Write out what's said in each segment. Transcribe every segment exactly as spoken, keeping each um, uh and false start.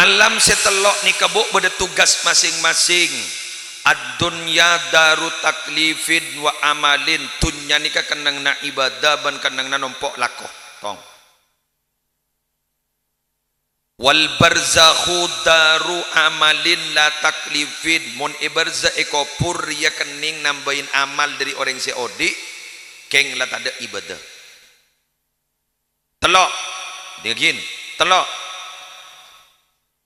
Malam sè tello' nèka, Bu', bâdâ tugas masing-masing. Ad-dunya daru taklifin wa amalin. Dhunnya nèka kennengnganna ibadah bân kennengnganna nompo' lako. Tong. Wal barzakhu daru amalin la taklifin. Mon è barzakh, è kobhur, rèya kennèng nambâi amal dâri orèng sè odi', kèng la tadâ' ibadah. Tello'. Dingin. Tello'.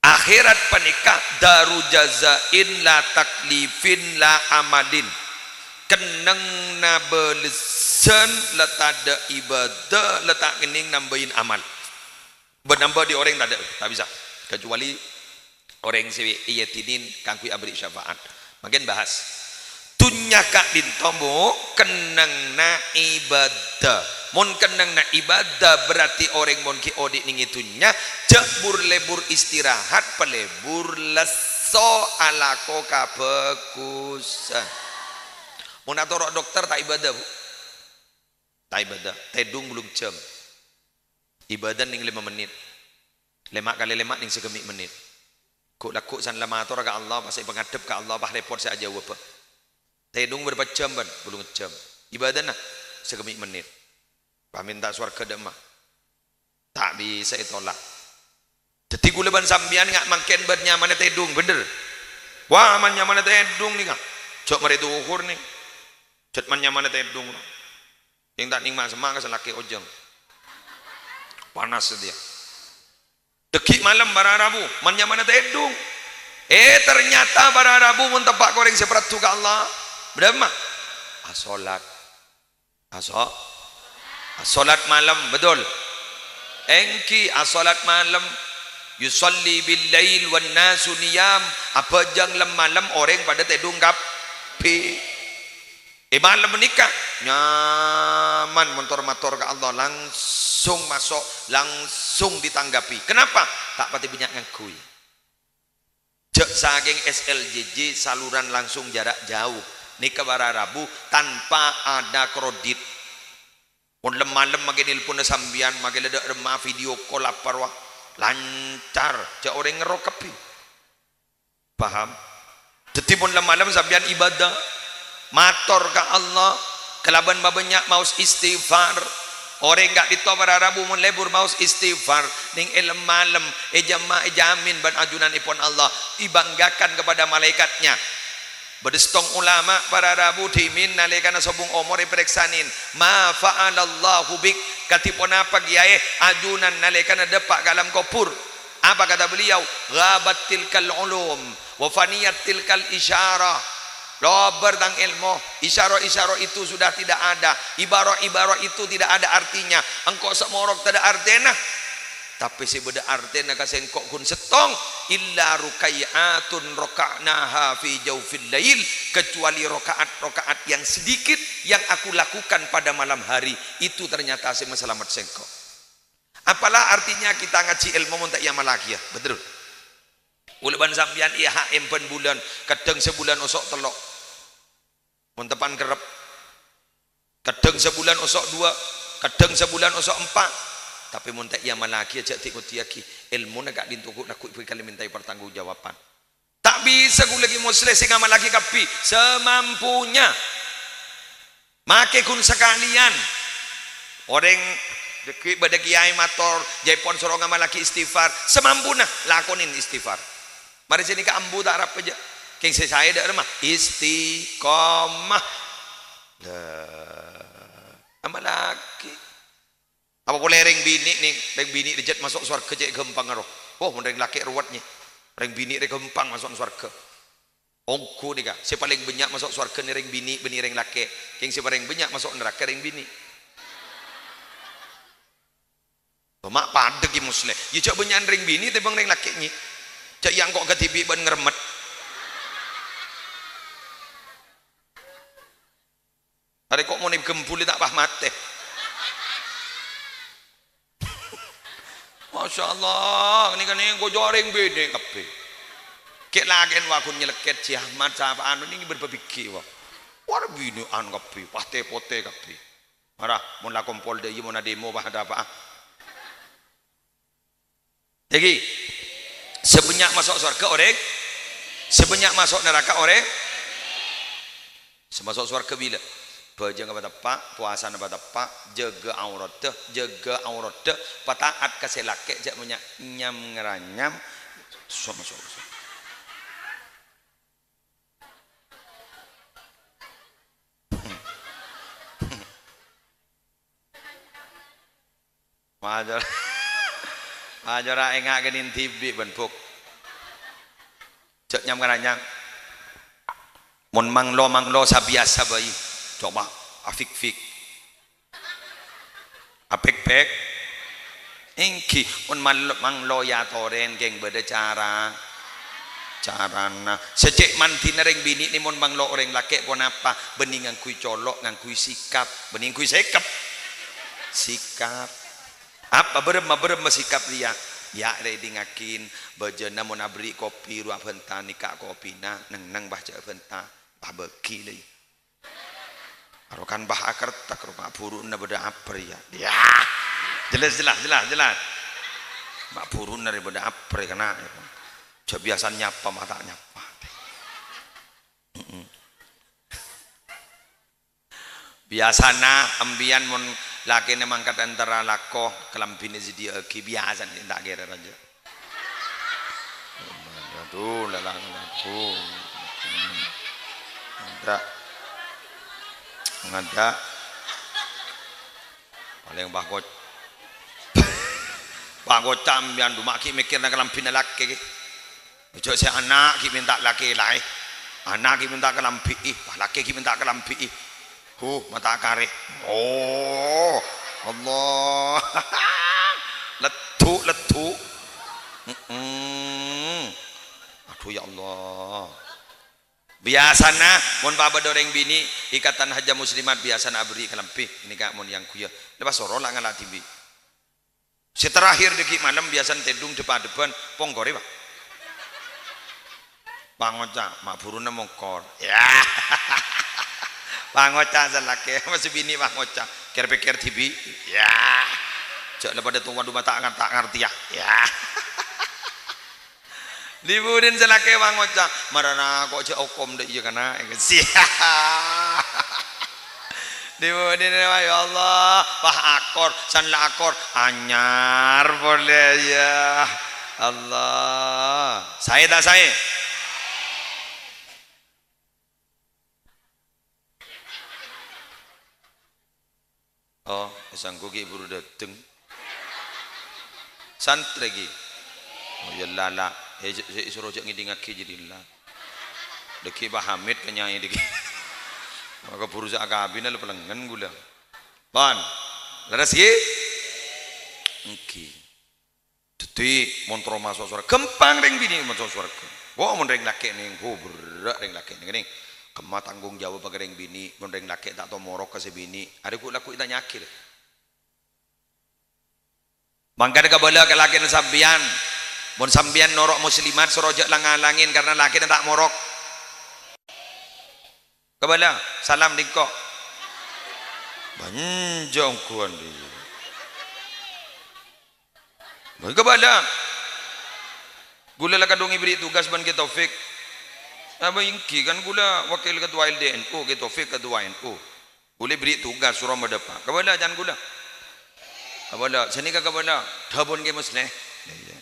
Akhèrat panèka daru jazain la taklifin la amalin. Kennengnganna bâlessan la tadâ' ibadah, la ta' kennèng nambâi amal. Bân nambâi orèng tadâ', ta' bisa. Kecuali orèng sè èyadinin kaangghuy aberri' syafaat. Mangkèn bahas. Dhunnya ka'dinto, Bu', kennengnganna ibadah. Mon kennengnganna ibadah, berarti orèng mon ghi' odi' nèng è dhunnya, jhâ' bur-lebur istirahat, palebur lesso alako kabhâghusân. Mon atoro' dokter, ta' ibadah, Bu'. Ta' ibadah. Tèdung bâllung jam. Ibadah nèng lèma mennit. Lèma kalè lèma nèng sagâmè' mennit. Ghu'-lagghu' san la mator ka Allah, pas èpangadhep ka Allah, pas rèpot sè ajâwâbbhâ. Tèdung bârâmpa jam, bân? Bâllung jam. Ibadana sagâmè' mennit. Pas mènta sowarghâ dâ' emma. Ta' bisa ètolak. Dhâddhi ghulâ bân sampèyan nga' mangkèn bâdâ nyamana tèdung, bhender? Wah, man nyamana tèdung nèka. Jhâ' marè dhuhur nèng. Jhât man nyamana tèdung. Sèng ta' nèng ma'-semma' ka salakè ojhâng. Panas satèya. Dhâggi' malem para rabu, man nyamana tèdung. Eh, ternyata para rabu mon teppa' ka orèng sè paraddhu ka Allah, bâdâ emma? Asolat. Aso-, asolat malem, betul? Èngghi, asolat malem. Yusalli bil lail wan nasu niyam. Abhâjâng lem-malem, orèng padâ tèdung kabbhi. È malem panèka, nyaman mon tor-mator ka Allah, langsung maso', langsung ditanggapi. Kenapa? Ta' patè bânnya' ngangghuy. Jhâ' sakèng S L J J saluran langsung jarak jauh. Nèka para rabu tanpa ada kredit. Mon lem-malem makè nèlponna sampèyan, makè la dâ' remma video call apa rowa, lancar, jhâ' orèng ngerrok kabbhi. Paham? Dhâddhi, mon lem-malem sampèyan ibadah, mator ka Allah, kalabân mabânnya' maos istighfar. Orèng ka'dinto para rabu mon lebur maos istighfar, nèng è lem-malem, èjamma-, èjamin bân ajunanèpon Allah, dibanggakan kepada malaèkatnya. Bâdâ sèttong ulama para rabu dhimèn nalèkana sobung omor èparèksanè, "Ma fa'alallahu bik?" Kadhi ponapa kèyaè ajunan nalèkana dâpa' ka alam kobhur? Apa kata beliau? "Ghabat tilkal ulum, wa faniyat tilkal isyarah." Lobâr tang èlmo, isyarah-isyarah itu sudah tidak ada, ibarah-ibarah itu tidak ada artinya, engko' samorok tadâ' artèna. Tapè sè bâdâ artèna ka sèngko' ghun sèttong, "Illa rukai'atun raka'naha fi jaufil lail," kecuali rakaat-rakaat yang sedikit yang aku lakukan pada malam hari, itu ternyata sè masalamet sèngko'. Apalah artinya kita ngaji ilmu mon ta' èamallaghi, ya? Betul. Ghulâ bân sampèyan è H M bân bulân, kadhâng sabulân oso' tello'. Mon teppan kerrep. Kadhâng sabulân oso' duwâ', kadhâng sabulân oso' empa'. Tapè mon ta' èamallaghi, jhâ' dhi-ngodhi'aghi. Ilmuna ka'dinto ghu'-lagghu' bhâkal mèntaè partanggung jawaban. Ta' bisa ghulâ Ki Musleh sè ngamallaghi kabbhi, samampunya. Makè ghun sakalèyan. Orèng dhâggi' bâdâ kèyaè mator, jhâ' èpon soro ngamallaghi istighfar, samampuna lakonè istighfar. Marè sè nèka ambu ta' arapa jhâ'. Kèng sè saè dâ' remma, istiqomah. Lah, amallaghi. Apa polè rèng binè' nè, rèng binè' rè jhât maso' sowarghâ cè' ghâmpangnga ro. Oh, mon rèng lakè' rowet nè. Rèng binè' rè ghâmpang maso' sowarghâ. Ongghu nèka, sè palèng bânnya' maso' sowarghâ nè rèng binè' bânnè rèng lakè'. Kèng sè palèng bânnya' maso' naraka rèng binè'. Coma padâ Ki Musleh. Yâ jhâ' bânnya'an rèng binè' tèmbhâng rèng lakè' nè. Jhâ' yâ engko' kadhibi' bân ngremmet. Arè ko' mon èghembhuli ta' pas matè. Masya Allah, nèka nèng ko' jhâ' rèng binè' kabbhi. Kè' lakèn wa ghun nyelekèt si Ahmad, sapa anu nèng berbabigi wa. War binè'an kabbhi, pas tè-potè kabbhi. Mara, mon la kompol dâ' iyâ mon ademo pas ada apa? Èngghi. Sè bânnya' maso' sowarghâ orèng, sè bânnya' maso' naraka orèng. Sè maso' sowarghâ bilâ? Bhâjângnga pateppa', powasana pateppa', jâgâ aoratta, jâgâ aoratta, pata'at ka sè lakè', jhâ' bânnya' nyam-ngaranyam. Sè maso' sowarghâ. Majâr-, majârâ enga' kènèng dhibi' bân buk. Jhâ' nyam-ngaranyam. Mon manglo-manglo sabiyasa bhâi. Coba afik-fik. Apèk-pèk. Èngghi, mon mal-, manglo èyatorè kèng bâdâ cara. Carana. Sè cè' mandina rèng binè' nè mon manglo orèng lakè' ponapa? Bânnè ngangghuy colo', ngangghuy sikap. Bânnè ngangghuy sikap. Sikap. Apa bârâmma, bârâmma sikap rèya? Ya', rè, èdingngaghi, bâjâna mon aberri' kopi rowa abhânta nèka kopina, neng-neng, bâh, jhâ' abhânta, bâh, bâgi, lè. Arokan, bâh, akertak, rowa bhuruna bâdâ apa rèya? Ya. Jelas, jelas, jelas, jelas. Bâh, bhuruna rè bâdâ apa rè, kana'? Jhâ' biyasana nyapa, ma' ta' nyapa. Mm-mm. Biyasana, empèyan mon lakèna mangkat entara lako, kalambhina sè dhiyâ'aghi, biyasana ta' kèra rajâ. Aduh, lalang, aduh. Ngadâ'. Ngadâ'. Palèng pakoc-, pakoca' empèyan, du, ma' ghi' mèkkèrra kalambhina lakè, ghi. Jhâ' sè ana' ghi' mènta lakè laè. Ana' ghi' mènta kalambhi'i. Wah, lakè ghi' mènta kalambhi'i. Huh, mata karè. Oh, Allah. Leddhu', leddhu'. Mm-mm. Aduh, ya Allah. Biyasana, mon pa bâdâ orèng binè', ikatan haja muslimat, biyasana aberri' kalambhi. Nèka mon yang guya. Lepas soro la' ngala' dhibi'. Sè terakhir dhâggi' malem biyasana tèdung dep-adhebbhân, pongkorè, Pa'. Pangoca', ma' bhuruna mongkor. Ya. Pangoca' sè lakè, ma' sè binè' pangoca'. Kèr-pèkkèr dhibi'. Ya. Jhâ' la padâ towa du ma' ta' ngar-, ta' ngartèya. Ya. Dhi-budhina sè lakè pangoca', "Marana ko' jhâ' okom dâ' iyâ kana'." Sia. Dhi-budhina, "Ya Allah, wah akor, san la akor, anyar polè ya Allah." Saè ta' saè? Oh, sangghu ghi' buru dâteng. Santrè ghi'. Oh, ya la, la. Eh, jhâ', jhâ', soro jhâ' ngèdingngaghi jârèya la. Dhâggi' Pa' Hamid ka nyaè dhâggi'. Maka buru sa' akabina la pelengngen ghulâ. Pon. Lerres ghi? Èngghi. Dhâddhi, mon terro maso' sowarghâ, ghâmpang rèng binè' maso' sowarghâ. Wo, mon rèng lakè' nèng, wo, berrâ' rèng lakè' nèng, nèng. Kemma tanggung jawab ka rèng binè', mon rèng lakè' ta' tao morok ka sè binè', arè ghu'-lagghu' ètanya'aghi, rè. Mangkana kabâlâ ka lakèna sampèyan. Mon sampèyan noro' muslimat, soro jhâ' lang-ngalangè karna lakèna ta' morok. Kabâlâ, salam dingko. Bânjâ ongghuwân dhi. Bâi kabâlâ. Ghulâ la kadhung èberri' tugas bân Kè Taufik. Apa èngghi kan ghulâ wakil ketua L D N U, Kè Taufik ketua N U. Ghulâ èberri' tugas soro madhâpa'. Kabâlâ can ghulâ. Kabâlâ, sanèka kabâlâ. Dhâbuna Kè Musleh. Iyâ.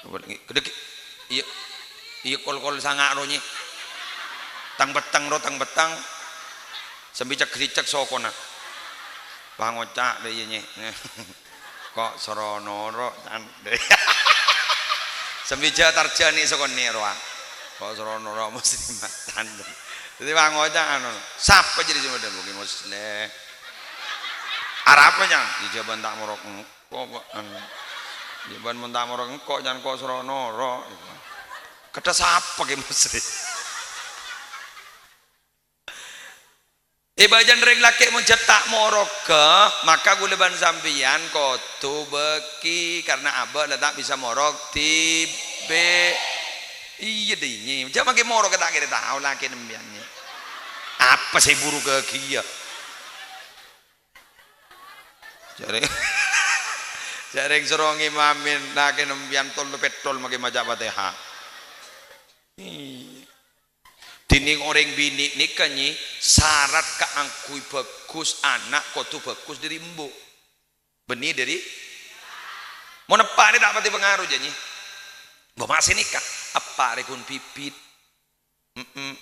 Kabâlâ, ngi-, kedek-, iyâ, iyâ, kol-kol sanga' ro, nyè. Tang pettang ro, tang pettang. Sambi cek-ricek sokona. Pangoca' dâ' iyâ, nyè. Ko' soro noro', can. Sambi jhâ' tarjâna sokona rowa. Ko' soro noro' muslimat, can. Dhâddhi pangoca' anu, sapa jârèya sè madhâbu, Kè Musleh? Arapa, can? Iyâ, jhâ' bân ta' morok. Ko' bâ'ân. Jhâ' bân mon ta' morok engko', can ko' soro noro'. Kadhâ' sapa Kè Musleh? È, bâjâna rèng lakè' mon jhâ' ta' morogghâ, maka ghulâ bân sampèyan kodhu bâgi, karna abâ' la ta' bisa morok dhibi'. Iyâ, dhi, nyè. Jhâ' mangkè morok ta' kèra tao lakèna empèyan, nyè. Apa sè buru ghâghiyâ? Jârèya, Jhâ' rèng soro ngimami, na' kèng sampèyan tolo pèttol makè maca Fatihah. Iyâ. Dhinèng orèng binè' nèka, Nyi, sarat kaangghuy bhâghus ana' kodhu bhâghus dhâri embu'. Bânnè dhâri, mon eppa' rè ta' patè pangaro, jhâ', Nyi. Bâ, ma' sè nèka, eppa' rè ghun bibit. Mm-mm.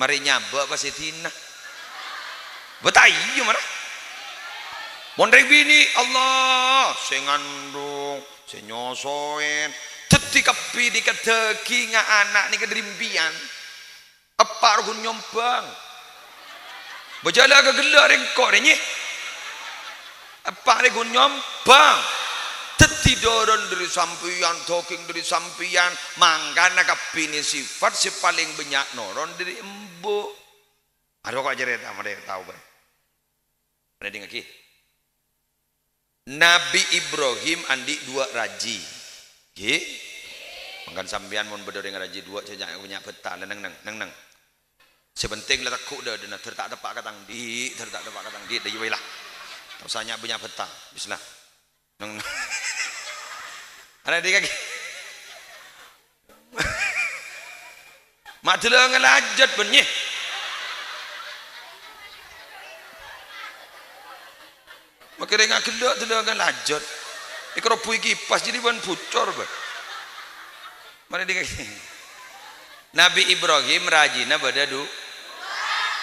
Marè nyabâ' pas èdina. Bâ, ta' iyâ, mara. Mon rèng binè', Allah, sè ngandung, sè nyosoèn. Dhâddhi kabbhi nèka dhâghingnga ana' nèka dhâri empiyan. Eppa' rè ghun nyombang. Bâ, jhâ' la ghâghellâ' rèng ko' rè, Nyi. Eppa' rè ghun nyombang. Dhâddhi dârâna dhâri sampèyan, dhâghing dhâri sampèyan, mangkana kabbhi nè sifat sè palèng bânnya' noron dhâri embu'. Arowa ko' carèta, marè tao bhâi. Marè dhingngaghi. Nabbhi Ibrahim andi' duwâ' rajhi. Ghi? Mangkana sampèyan mon bâdâ orèng rajhi duwâ' sè nya-, bânnya' bhâta, la neng-neng, neng-neng. Sè penting la tegghu' dâdâna, dâr ta' teppa' ka tang dhi', dâr ta' teppa' ka tang dhi', dâ' iyâ bhâi la. Ta' osa nya-, bânnya' bhâta. Bismillah. Neng-neng. Ana' dhingngaghi. Ma' dâlâ ngalajât, bânnè. Makè rèng aghellâ' dâlâ ngalajât. Èkarobui kipas, jadi bân bucor, bân. Marè dhingngaghi. Nabbhi Ibrahim rajhina bâdâ du-,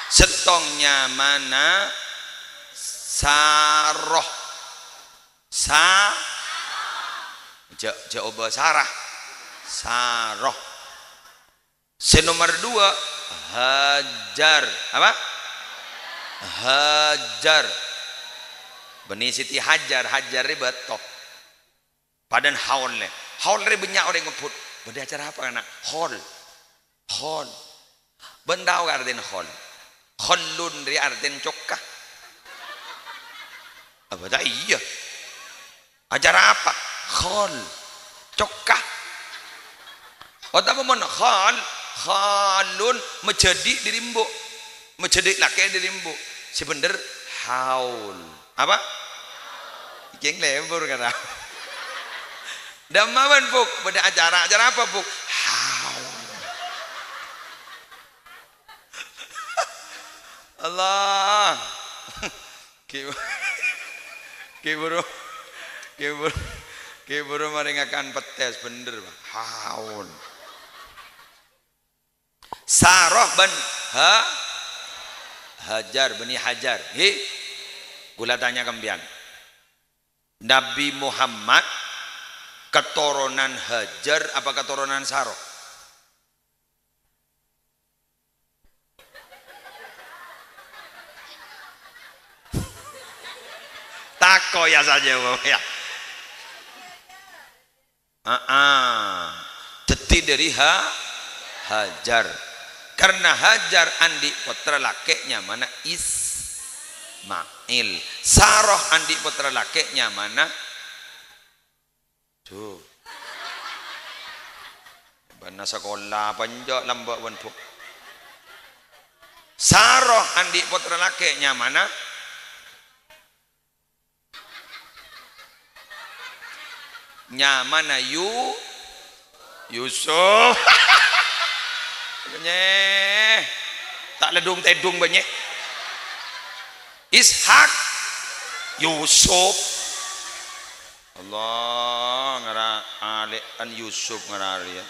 sèttong nyamana Saroh. Sa-, jhâ', jhâ' obâ Sarah. Saroh. Sè nomer duwâ', Hajar. Apa? Hajar. Bânnè Siti Hajar, Hajar rè bâto. Padâna haul rè. Haul rè bânnya' orèng ngebbhut. "Bâdâ acara apa, Kana'?" "Haul." Haul. Bân tao ka artèna haul? Khallun rè artèna cokka. Apa ta' iyâ? Acara apa? Khol. Cokka. Otabâ mon khol, kholun majhâdi' dhâri embu'. Majhâdi' lakè' dhâri embu'. Sè bhendher haul. Apa? Kèng lebur kata. Dâ' emma bân, Bu', bâdâ acara. Acara apa, Bu'? Haul. Allah. Ki, ki buru, ki buru, ki buru marè ngakan pettès bhendher, Pak. Haul. Saroh bân ha-, Hajar, Bani Hajar. Hi. Ghulâ tanya ka sampèyan. Nabi Muhammad katoronan Hajar apa katoronan Saroh? Tako' ya saja, Bu, ya. Aa. Dhâddhi dhâri Ha-, Hajar. Karna Hajar andi' pottra lakè' nyamana Ismail. Saroh andi' pottra lakè' nyamana Duh. Bânna sakola apa enjâ' lambâ' bân Bu'. Saroh andi' pottra lakè' nyamana? Nyamana Yu-, Yusuf. Bânnè. Ta' ledung-tèdung bânnè. Ishak. Yusuf. Allah, ngara alè'an Yusuf ngara arèya.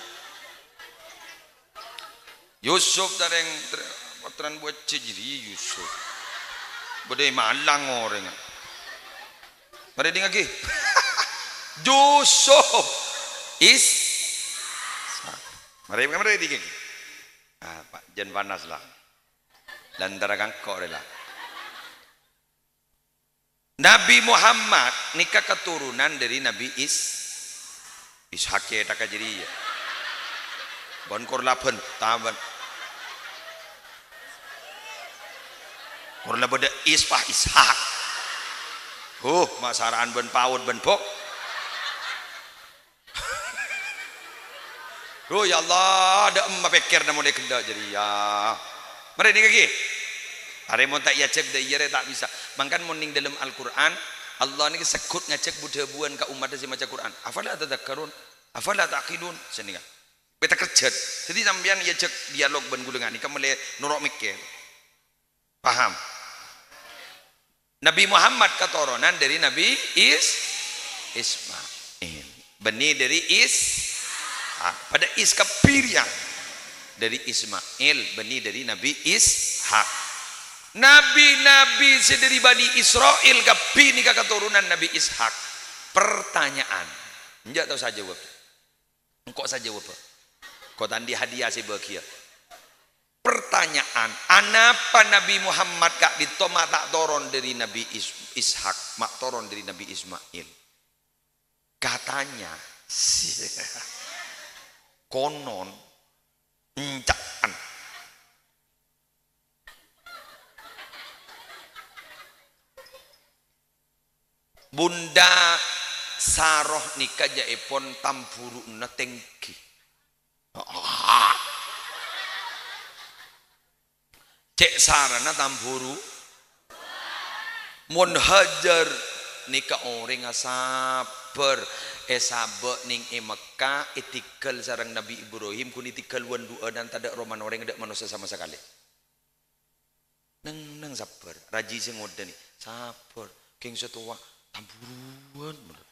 Yusuf tarèng tr-, pottrana Bu' Ajjhi jârèya Yusuf. Bâdâ è Malang orèngnga. Marè dhingngaghi. Yusuf. Is-, marè, marè dhingngaghi. Ah, Pak, jân panas, la. Lantara kangko' rè, la. Nabi Muhammad nèka katoronan dhâri Nabi Is-, Ishak cèthakka jârèya. Bân kor la bân, ta' bân. Kor la bâdâ Is-, wah, Ishak. Huh, ma' sara'an bân PAUD bân Bu'. Duh, ya Allah, dâ' emma pèkkèrra mon è ghellâ' jârèya. Marè dhingngaghi. Arè mon ta' èajhâk dâ' iyâ rè ta' bisa. Mangkana mon nèng dâlem Al-Qur'an, Allah nèka segghut ngajhâk bu-dhâbuwân ka ommaddhâ sè maca Qur'an. "Afala tadzakkarun? Afala ta'qilun?" Sanèka. Bhâdhân kerjhât. Dhâddhi sampèyan èajhâk dialog bân kaulâ ghânèka mèlè noro' mèkkèr. Paham? Nabi Muhammad katoronan dhâri Nabi Is-, Ismail. Bânnè dhâri Is-, ha, padâ Is kabbhi rèya. Dhâri Ismail, bânnè dhâri Nabi Ishak. Nabi-nabi sè dhâri Bani Israil kabbhi nèka katoronan Nabi Ishak. Pertanyaan. Enjâ' tao sajâwâb. Engko' sajâwâbbhâ. Engko' ta' andi' hadiah sè bâghiyâ. Pertanyaan, anapa Nabi Muhammad ka'dinto ma' ta' toron dhâri Nabi Is-, Ishak, ma' toron dhâri Nabi Ismail? Katanya, konon, enca'an. Bunda Saroh nèka jâ'èpon tambhuru'na tèngghi. Cè' sarana tambhuru. Mon Hajar nèka orèngnga sabbhâr, èsabâ' nèng è Mekkah, ètèghâl sareng Nabi Ibrahim, ghun ètèghâl wân-du'ânan, tadâ' romana orèng, tadâ' manossa sama sakalè. Neng-enneng sabbhâr, rajhi sè ngodâna, sabbhâr, ghing sè towa, tambhuruwân, bener.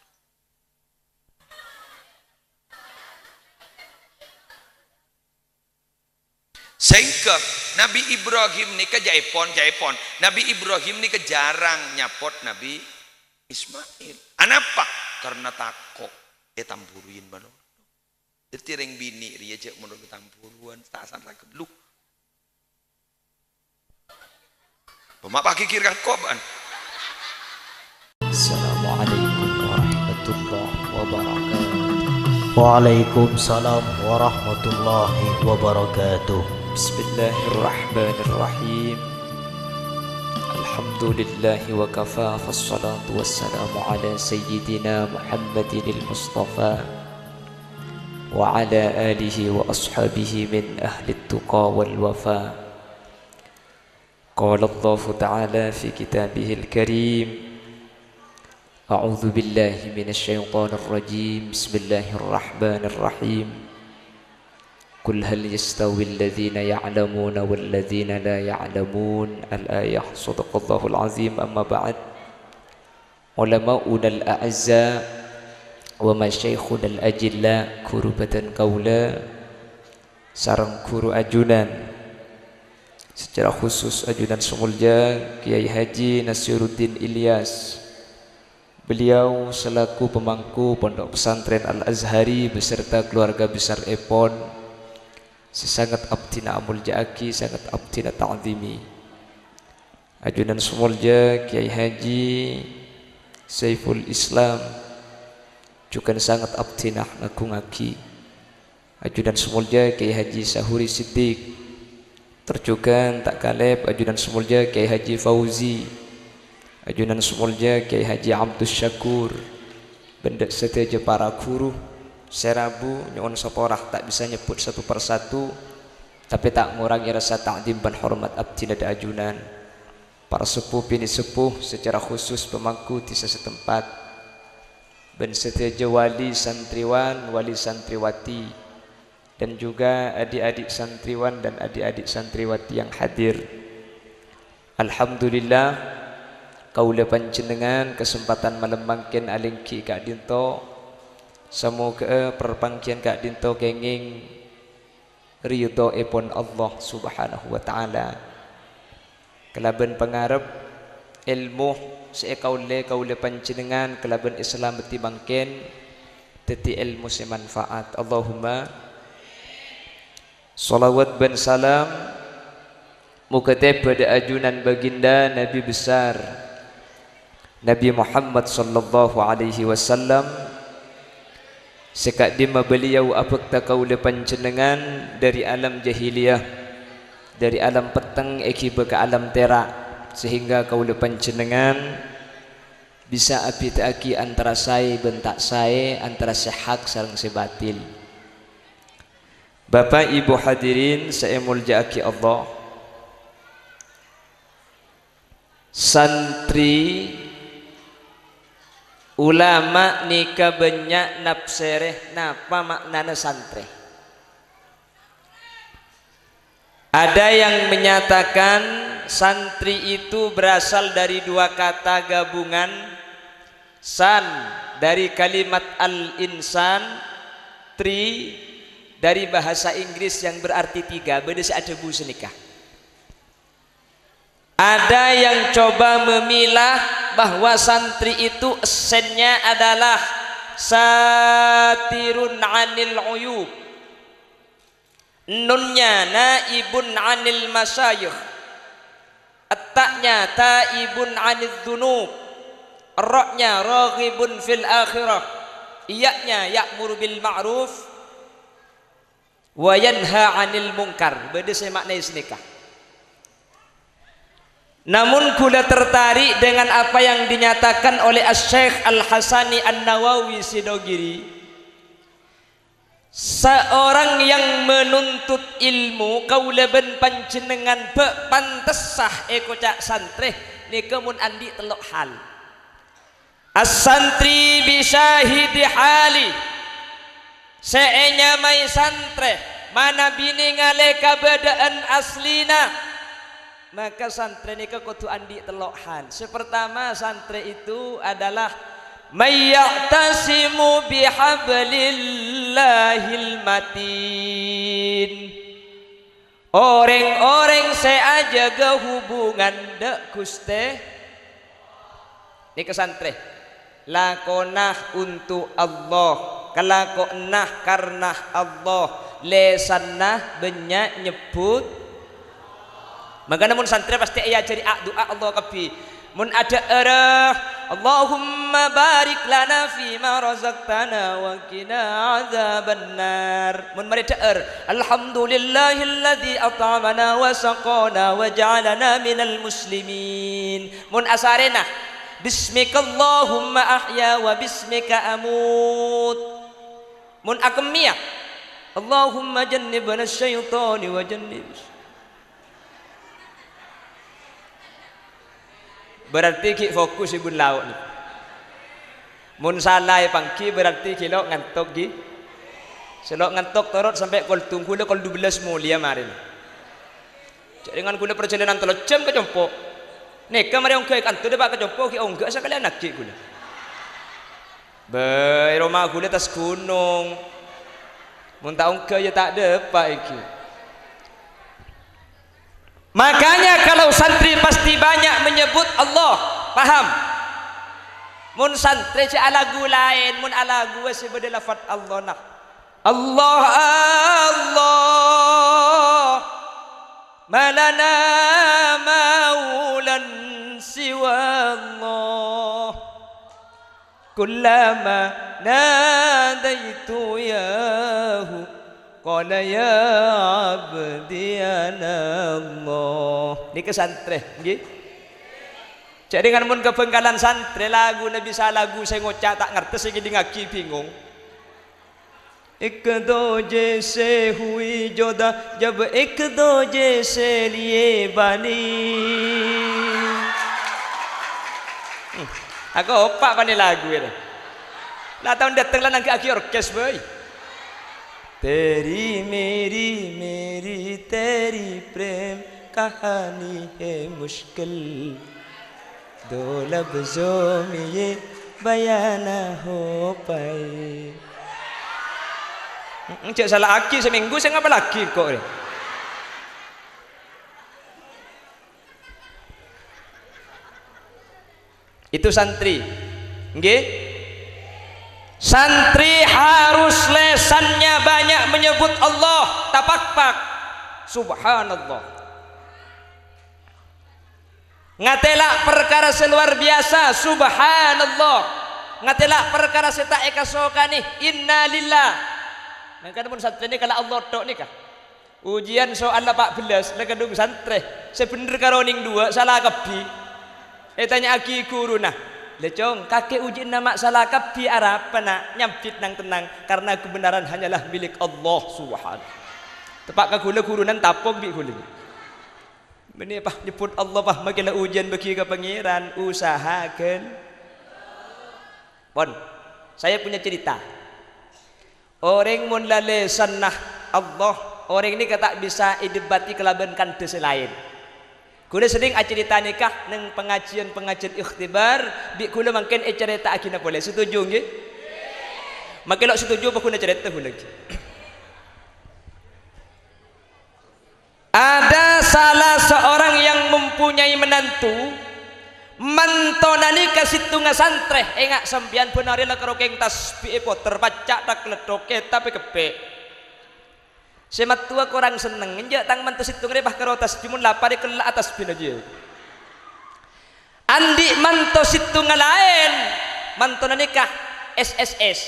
Sehingga Nabi Ibrahim nèka jâ'èpon, jâ'èpon, Nabi Ibrahim nèka jhârâng nyapot Nabi Ismail. Anapa? Karena tako' ètambhuruwi malolo. Dhâddhi rèng binè' rèya jâ' mon tambhuruwân, ta' sala ghâllu. Pemaaf, pagigir kan koban. Assalamualaikum warahmatullahi wabarakatuh. Waalaikumsalam warahmatullahi wabarakatuh. Bismillahirrahmanirrahim. Alhamdulillahi wa kafa, fassalatu wassalamu ala sayyidina Muhammadinil Mustafa wa ala alihi wa ashabihi min ahlit tuqa wal wafa. Qala Allahu ta'ala fi kitabihil karim, a'udzu billahi minasy syaithanir rajim. Bismillahirrahmanirrahim. Qul hal yastawil ladzina ya'lamuna wal ladzina la ya'lamun. Al-ayah. Shadaqallahul azim. Amma ba'd. Ulama'unal a'izza wa masyaikhunal ajilla, ghuru bhâdhân kaulâ sareng ghuru ajunan. Secara khusus ajunan sè molja Kyai Haji Nasiruddin Ilyas. Beliau selaku pemangku Pondok Pesantren Al-Azhari beserta keluarga besar èpon sè sanget abdhina amolja'aghi, sanget abdhina ta'zimi. Ajunan sè molja Kyai Haji Saiful Islam jhughân sanget abdhina ngagungaghi. Ajunan sè molja Kyai Haji Sahuri Siddiq, tor jhughân ta' kalèp ajunan sè molja Kyai Haji Fauzi, ajunan sè molja Kyai Haji Abdus Syakur, bân dâ' sadhâjâ para ghuru sè rabu nyo'on sapora ta' bisa nyebbhut satu per satu, tapè ta' ngorangè rassa ta'zim bân hormat abdhina dâ' ajunan. Para seppo binè' seppo, secara khusus pemangku dhisa setempat, bân sadhâjâ wali santriwan, wali santriwati, dan juga adik-adik santriwan dan adik-adik santriwati yang hadir. Alhamdulillah, kaulâ panjhennengngan kasempadhân malem mangkèn alèngghi ka'dinto. Samoghâ'â parpangghiyân ka'dinto kèngèng ridhoèpon Allah Subhanahu wa Ta'ala. Kalabân pangarep èlmo sè èkaollè kaulâ panjhennengngan kalabân èsalameddhi mangkèn dhâddhi èlmo sè manfaat. Allahumma shalawat bân salam moghâ tèbâ dâ' ajunan baginda Nabi besar Nabi Muhammad sallallahu alaihi wasallam, sè ka'dimma beliau abhâkta kaulâ panjhennengngan dhâri alam jahiliyah, dhâri alam petteng èghibâ ka alam tèra', sehingga kaulâ panjhennengngan bisa abhidhâ'aghi antara saè bân ta' saè, antara sè hak sareng sè batil. Bapa', Ibu, hadirin sè èmoljâ'aghi Allah, santri Ulama nèka bânnya' nafsèrè napa ma'nana santrè. Ada yang menyatakan santri itu berasal dari dua kata gabungan, san dari kalimat al-insan, tri dari bahasa Inggris yang berarti tiga. Bâdâ sè adhâbu sanèka. Ada yang coba memilah bahwa santri itu essennya adalah satirun anil uyub. Nunnya naibun anil masyayikh. Etta'nya taibun anil dzunub. Ra'nya raghibun fil akhirah. Iya'nya ya'muru bil ma'ruf wa yanha 'anil munkar. Bâdâ sè ma'naè sanèka. Namun, ghulâ tertarik dengan apa yang dinyatakan oleh Asy-Syaikh Al-Hasani An-Nawawi Sidogiri, seorang yang menuntut ilmu, kaulâ bân panjhennengngan bâ' pantessa èkoca' santrè, nèka mon andi' tello' hal. As-santri bi syahidi hali, sè ènyamaè santrè, manabi nèngalè kabâdâ'ân aslina, maka santrè nèka kodhu andi' tello' hal. Sè partama, santrè itu adalah may ya'tasimu bihablillahil matin. Orèng-orèng sè ajâgâ hubungan dâ' Ghustè, nèka santrè. Lakona untuk Allah, kalakowanna karna Allah, lèsanna bânnya' nyebbhut. Mangkana mon santrè pastè èajhâri a-, du'a Allah kabbhi. Mon adhâ'âr, "Allahumma barik lana fima razaqtana wa qina adzabannar." Mon marè dhâ'âr, "Alhamdulillahilladzi at'amana wa saqana wa ja'alana minal muslimin." Mon asarèna, "Bismikallahumma ahya wa bismika amut." Mon akemmèya, "Allahumma jannibna syaitani wa jannib." Berarti ghi' fokus è bun lao' nèko. Mon sala èpangghi berarti ghi' lo' ngantok ghi. Sè lo' ngantok torot sampè' kol tunggu la kol dubellâs molèya marèna. Jhâ' rèngan ghulâ parjhâlânan tello' jam ka compo'. Nèka marè ongghâ è kanto dâpa' ka compo' ghi' ongghâ sakalèyan aghi' ghulâ. Bâ, è roma ghulâ attas ghunong. Mon ta' ongghâ ya ta' dâpa' èngghi. Makanya kalau santri pasti banyak menyebut Allah, paham? Mon santrè jhâ' alagu laèn, mon alagu sè bâdâ lafat Allah, nah. Allah, Allah, ma lana maulan siwa Allah. Kullama nadaitu yahu, qala ya abdi ana Allah. Nèka santrè, ngghi? Jhâ' rèngan mon ka Bhângkalan santrè, laguna bisa lagu sè ngoca' ta' ngartè sè ngèdingngaghi bingung. Ek duje se hui juda, jab ek duje se liye bani. Hmm. Ako opa' bânnè lagu iyâ. La taon dâteng la nangghâ'aghi orkes, bhâi. Teri meri meri teri prem kahani hai mushkil. Do labzon mein ye bayan na ho paye. Mm-mm, jhâ' sala'aghi, samènggu sè ngapallaghi engko' rè. Itu santri. Ngghi? Santri harus lèsannya banyak menyebut Allah, tapakpak. Subhanallah. Ngatèla' parkara sè lowar biyasa, subhanallah. Ngatèla' parkara sè ta' èkasokanè, innalillah. Mangkana mon santrèna kala Allah tok nèka. Ujian soal la pa' bellâs, la kadhung santrè. Sè bhendher karo nèng duwâ', sala kabbhi. Ètanya'aghi ghuruna, "Lè, Cong, kakè ujianna ma' sala kabbhi arapa, Na'?" Nyambit nang-tennang, "Karena kebenaran hanyalah milik Allah Subhanahu." Teppa' ka ghulâ, ghuruna tapong bi' ghulâ. Mènè, Pa', nyebbhut Allah, Pa', makè la ujian bâgi ka Pangèran, usahakan. Pon, saya punya cerita. Orèng mon lalèsanna Allah, orèng nèka ta' bisa èdebati kalabân kandhâ sè laèn. Kaulâ senneng acarèta nèka neng pangajiyân-pangajiyân ikhtibar, bi' kaulâ mangkèn ècarèta'aghina polè. Setuju, ngghi? Makè lo' setuju apa ghuna carèta kaulâ, ngghi? Ada salah seorang yang mempunyai menantu, mantona nèka sèttonga santrè, enga' sampèyan bân arè la karo kèng tasbih èpoter, pacca' tak letthok, kètabbhâ kebbhi'. Sè mattowa korang senneng, enjâ' tang manto sèttonga rè pas karo tasbih, mon lapar èkella'a tasbihna jiyâ. Andi' manto sèttonga laèn, mantona nèka S S S.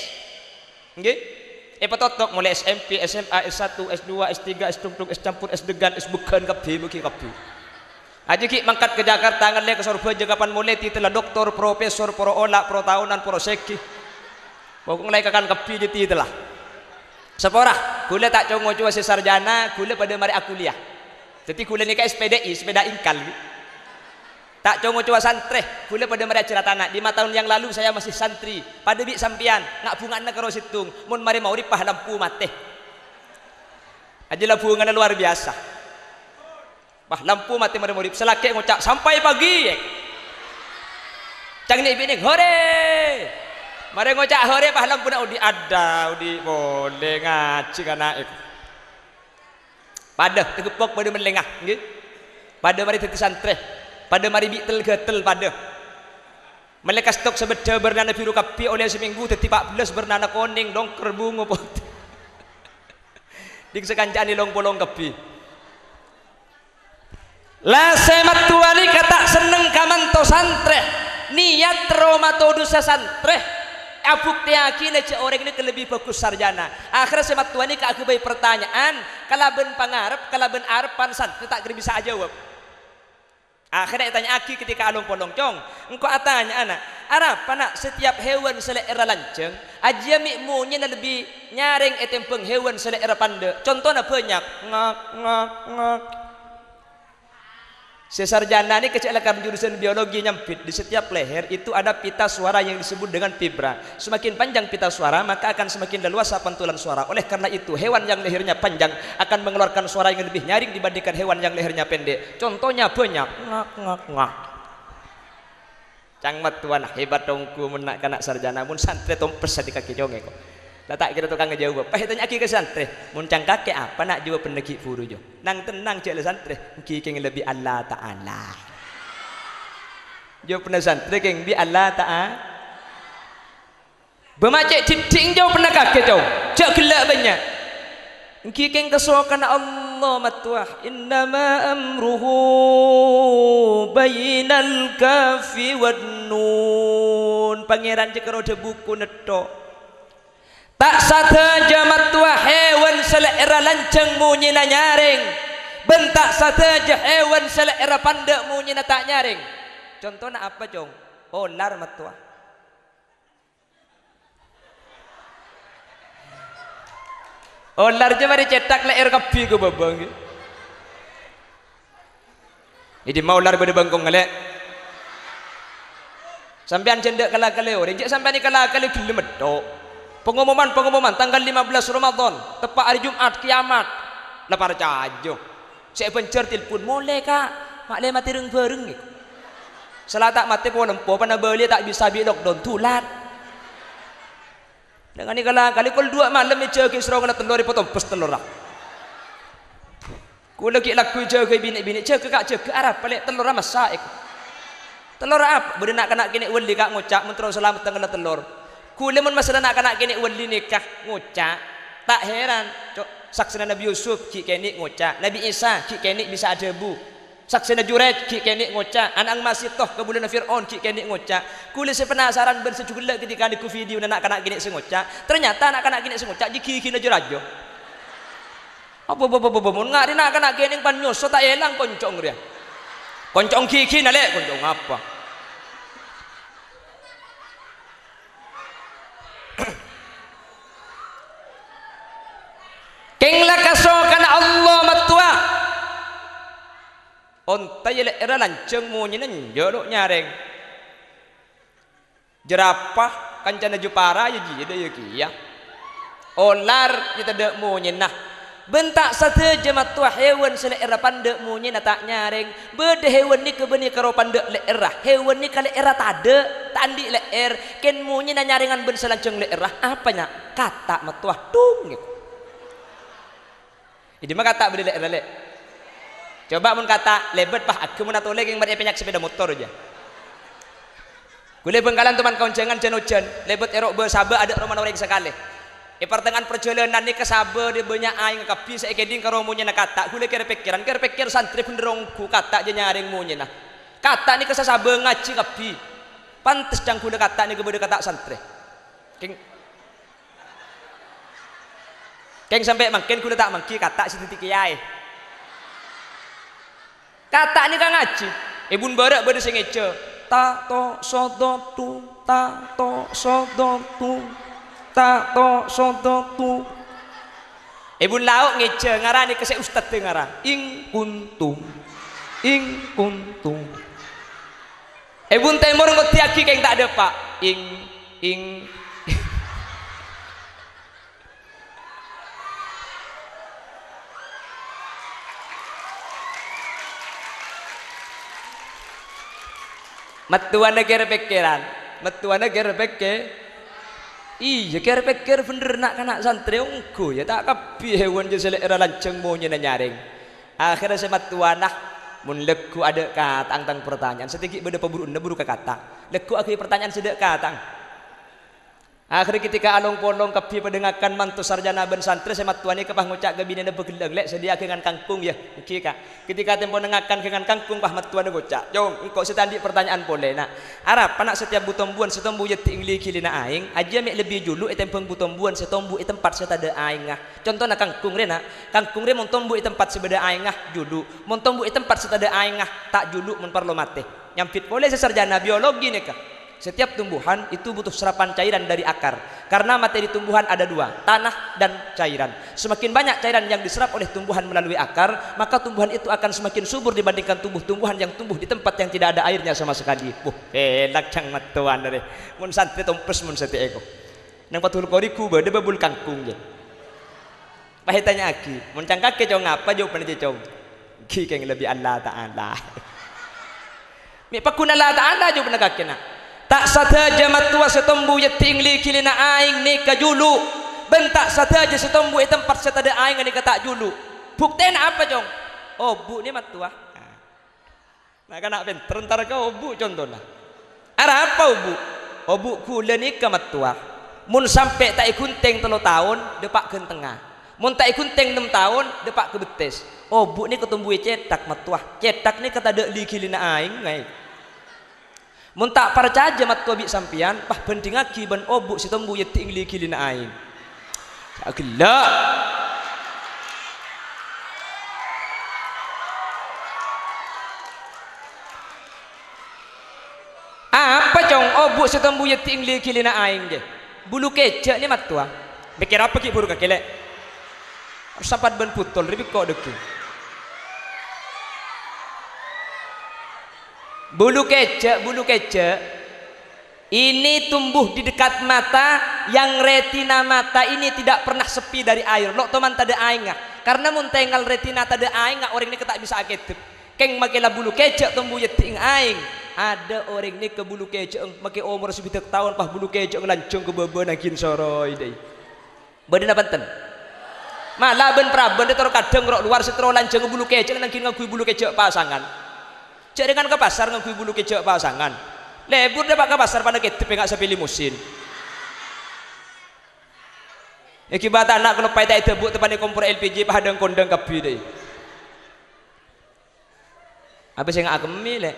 Ngghi? Èpatotok molaè S M P, S M A, S satu, S dua, S tiga, S tungtung, S campur, S degan, S bâgân kabbhi, bâgi kabbhi. Ajjhâ ghi' mangkat ka Jakarta, ngallè ka Sorbhâjâ, kapan molè titella doktor, profesor, poro ola', poro taonan, poro sèghi. Pokok ngallè kakan kabbhi jâ titella. Sapora, kaulâ ta' co-ngocowa sè sarjana, kaulâ padâ marè akuliah. Dhâddhi kaulâ nèka S P D I, sepeda ingkal. Ta' co-ngocowa santrè, kaulâ padâ marè ajhâr atana'. Lima tahun yang lalu saya masih santri, padâ bi' sampèyan, nga'-bhunga'anna karo sèttong, mon marè maghrib pas lampu matè. Ajjhâ la bhungana luar biasa. Pas lampu matè marè maghrib, sè lakè' ngoca', "Sampai pagi!" Cang nè' binè, "Hore!" Marè ngoca' "Hore!" pas lampuna odi', adâ, odi' polè ngajhi kana'è. Padâ, tageppok padâ mellènga, ngghi. Padâ marè dhâddhi santrè. Padâ marè bi' tel-ghâtel, padâ. Mellè kastok sè bâddhâ bârnana biru kabbhi, ollè samènggu dhâddhi pa' bellâs bârnana konèng, dongker, bungo, potè. Ding sakanca'an long-polong kabbhi. La sè mattowa nèka ta' senneng ka manto santrè, niyat terro matodhusa santrè, abuktèyaghina jâ' orèng nèka lebbi bhâghus sarjana. Akhèrra sè mattowa nèka aghâbây partanya'an kalabân pangarep, kalabân arebbhân santrè ta' kèra bisa ajâwâb. Akhèrra ètanya'aghi ketika along-polong, "Cong, engko' atanya'a, Na', arapa, Na', setiap hewan sè lè'èrra lanjhâng, ajiyâ mè' monyèna lebbi nyarèng ètèmbhâng hewan sè lè'èrra pandâ'? Contona bânnya', ngak, ngak, ngak." Sè sarjana nèka cè' la ka jurusan biologi nyambit, di setiap leher itu ada pita suara yang disebut dengan vibra. Semakin panjang pita suara, maka akan semakin leluasa pantulan suara. Oleh karena itu, hewan yang lehernya panjang akan mengeluarkan suara yang lebih nyaring dibandingkan hewan yang lehernya pendek. Contohnya banyak. Ngak, ngak, ngak. Cang mattowana hebat ongghu mon na'-kana' sarjana, mon santrè tompes sè di kaki congè kok. La ta' kèra tokang ajâwâb. Pas ètanya'aghi ka santrè, "Mon cang kakè apa, Na', jâwâbhânna ghi' bhuru, jâ?" "Nang-tennang, jâ' la santrè, èngghi kèng lebbi Allah Ta'ala." Jâwâbhânna santrè kèng bi' Allah Ta'ala. Bâ ma' cè' dhiddhi' jâwâbhânna kakè, Cong. Jâ' ghellâ' bânnya'. Èngghi kèng kasokanna Allah, mattowa. "Innama amruhu bainal kafi wan nun." Pangèran jâ' karo dhâbuko nètto. Ta' sadhâjâ mattowa hewan sè lè'èrra lanjhâng monyèna nyarèng, bân ta' sadhâjâ hewan sè lè'èrra pandâ' monyèna ta' nyarèng. Contona apa, Cong? Olar, mattowa. Olar jâ' marè cèthak lè'èr kabbhi ka bâbâng. È dimma olar bâdâ bângkong ngalè'? Sampèyan jâ' endâ' kala-kalè orèng, jâ' sampèyan èkala-kalè ghellem metto. Pengumuman, pengumuman, tanggal lima belas Ramadan, teppa' arè Jum'at, kiyamat. La parcajâ. Sè è Banjar tilpon, "Molè, Ka', ma' lè matè reng-bhâreng," èko. Sala ta' matè polempo, pana bâliyâ ta' bisa bi' lockdown, dulat. Dengan kala-kalè kol duwâ' malem èjâgâi sèrongnga tellor, èpatompes tellorra. Kaulâ ghi' lagghu èjâgâi binè'-binè', "Jâgâ, Ka', jâgâ, arapa lè' tellorra massa'," èko. "Tellorra apa?" "Bâdâ na'-kana' kènè' wali, Ka', ngoca' mon terro salamet tangghâlla tellor." Kaulâ mon masalah na'-kana' kènè' wali nèka ngoca', ta' heran, Cok. Saksèna Nabbhi Yusuf ghi' kènè' ngoca', Nabbhi Isa ghi' kènè' bisa adhâbu. Saksèna Juraij ghi' kènè' ngoca', ana' Masih to kabulâna Fir'aun ghi' kènè' ngoca'. Kaulâ sè penasaran bân sè jhughellâ' ketika nèngghu videona na'-kana' kènè' sè ngoca'. Ternyata na'-kana' kènè' sè ngoca' jâ' ghighina jâ rajâ. Apa, apa, apa, apa, mon ngarè na'-kana' kènè' pan nyoso ta' èlang konco'na rèya. Konco'na ghighina, lè', konco'na apa? Kèng la kasokanna Allah mattowa. Onta jâ' lè'èrra lanjhâng monyèna enjâ' lo' nyarèng. Jerapah Kancana Jepara ya jiyâ dâ' iyâ kèya. Olar ya tadâ' monyèna. Bân ta' sadhâjâ mattowa hèwan sè lè'èrra pandâ' monyèna ta' nyarèng. Bâdâ hèwan nèka bânnè karo pandâ' lè'èrra. Hèwan nèka lè'èrra tadâ', ta' andi' lè'èr. Kèng monyèna nyarèngan bân sè lanjhâng lè'èrra. Apa, nya'? Kata' mattowa. Dhung, ngèko. È dimma kata' bâdâ lè'-, lè'-, lè'? Coba mon kata' lèbât, pas aghi mon atolè kèng marè èpènyak sepeda motor jâ. Ghulâ Bhângkalan toman kaonjhângan jân-ojhân, lèbât è ro'-, bâ-, sabâ adâ' romana orèng sakalè. È partengngaan parjhâlânan nèka sabâ dâ' bânnya' aèng kabbhi sè èkèdhing karo monyèna kata'. Ghulâ kèr-pèkkèran, kèr-pèkkèr santrè bhendher ongghu kata' jâ nyarèng monyèna. Kata' nèka sasabâ ngajhi kabbhi. Pantes ca'na ghulâ kata' nèka bâdâ kata' santrè. Kèng-, Kèng sampè' mangkèn ghulâ ta' mangghi kata' sè dhâddhi kèyaè. Kata' nèka ngajhi. È bun bârâ' bâdâ sè ngèjhâ. Ta to sodo tu, ta to sodo tu, ta to sodo tu. È bun lao' ngèjhâ, ngara nèka sè ustad ngara. Ing kuntum. Ing kuntum. È bun tèmor ngoddhiyâghi kèng ta' dâpa'. Ing, ing. Mattowana kèr-pèkkèran. Mattowana kèr-pèkkè-, iyâ, kèr-pèkkèr bhendher na'-kana' santrè ongghu, yâ, ta' kabbhi hèwan jâ sè lè'èrra lanjhâng monyèna nyarèng. Akhèrra sè mattowana, mon lagghu adâ' kata'na tang partanya'an, satèya ghi' bâdâ pabhuru'na buru ka kata'. Lagghu aghâbây partanya'an sè dâ' kata'na. Akhèrra ketika along-polong kabbhi padâ ngakan manto sarjana bân santrè sè mattowa nèka pas ngoca' ka binèna, "Bâ ghellâ', Lè', sadhiyâaghi ngan kangkong, yâ." Ènggi, Ka'. Ketika tempona ngakan kèng ngan kangkong, pas mattowana ngoca', "Cong, engko' sè ta' andi' partanya'an polè, Na'. Arapa, Na', setiap bu-tombuwân sè tombu yâ èngli-ghilina aèng, ajiyâ mè' lebbi julu' ètèmbhâng bu-tombuwân sè tombu è tempat sè tadâ' aèngnga. Contona kangkong rè, Na'. Kangkong rè mon tombu è tempat sè bâdâ aèngnga, julu'. Mon tombu è tempat sè tadâ' aèngnga, ta' julu' mon parlo matè." Nyambit polè sè sarjana biologi nèka. Setiap tumbuhan itu butuh serapan cairan dari akar. Karena materi tumbuhan ada dua, tanah dan cairan. Semakin banyak cairan yang diserap oleh tumbuhan melalui akar, maka tumbuhan itu akan semakin subur dibandingkan tumbuh-tumbuhan yang tumbuh di tempat yang tidak ada airnya sama sekali. Buh, pèlak ca'na mattowana rè. Mon santrè tompes mon satèya ko. Nang Fathul Qorib bâdâ bâbul kangkong, yâ. Pas ètanya'aghi, "Mon ca'na kakè, Cong, apa?" Jawabanna, "Cong, ghi kèng lebbi Allah Ta'ala." Mè' paggun Allah Ta'ala jawabanna kakè, Na'. Ta' sadhâjâ mattowa sè tombu yâ èngli-ghilina aèng nèka julu', bân ta' sadhâjâ sè tombu è tempat sè tadâ' aèngnga nèka ta' julu'. Buktèna apa, Cong? Obu' nè mattowa. Na'-kana' pènter entar ka obu' contona. Arapa obu'? Obu' ghulâ nèka mattowa. Mon sampè' ta' èghunting tello taon, dâpa' ghântengnga. Mon ta' èghunting nem taon, dâpa' ka bettès. Obu' nèka tombu è cèthak mattowa. Cèthak nèka tadâ' li-ghilina aèng, ngaè. Mon ta' parcajâ mattowa bi' sampèyan, pas bhândhingngaghi bân obu' sè tombu yâ èngli-ghilina aèng. Ghellâ'. Apa, Cong, obu' sè tombu yâ èngli-ghilina aèng, jâ? Bulu kèjhâ' nè mattowa. Pèkkèr apa ghi' buru kakè, Lè'? Sapat bân butol rè bikko' dhâggi'. Bulu kèjhâ', bulu kèjhâ'. Ini tumbuh di dekat mata, yang retina mata ini tidak pernah sepi dari air. Lo' toman tadâ' aèngnga. Karena mon tèngal retina tadâ' aèngnga, orèng nèka ta' bisa akèdhep. Kèng makè la bulu kèjhâ' tombu yâ èngli aèng. Adâ' orèng nèka bulu kèjhâ' makè omor sabidhâk taon, pas bulu kèjhâ' lanjhâng ka bâbâna ghin soroy, dâi. Bâdâ napa enten? Mala bân-parabân rè toro' kadhâng ro' lowar sè terro lanjhâng bulu kèjhâ' nangghing ngangghuy bulu kèjhâ' pasangan. Jhâ' rèngan ka pasar ngangghuy bulu kèjhâ' pasangan. Lebur dâpa' ka pasar pana kèdhep enga' sapè limosin. Èghibâ tana' kaloppaè ta' èdhâbu' teppa'na kompor L P G padhâng-kondhâng kabbhi, dâi. Apa sè nga' akemmè, Lè'?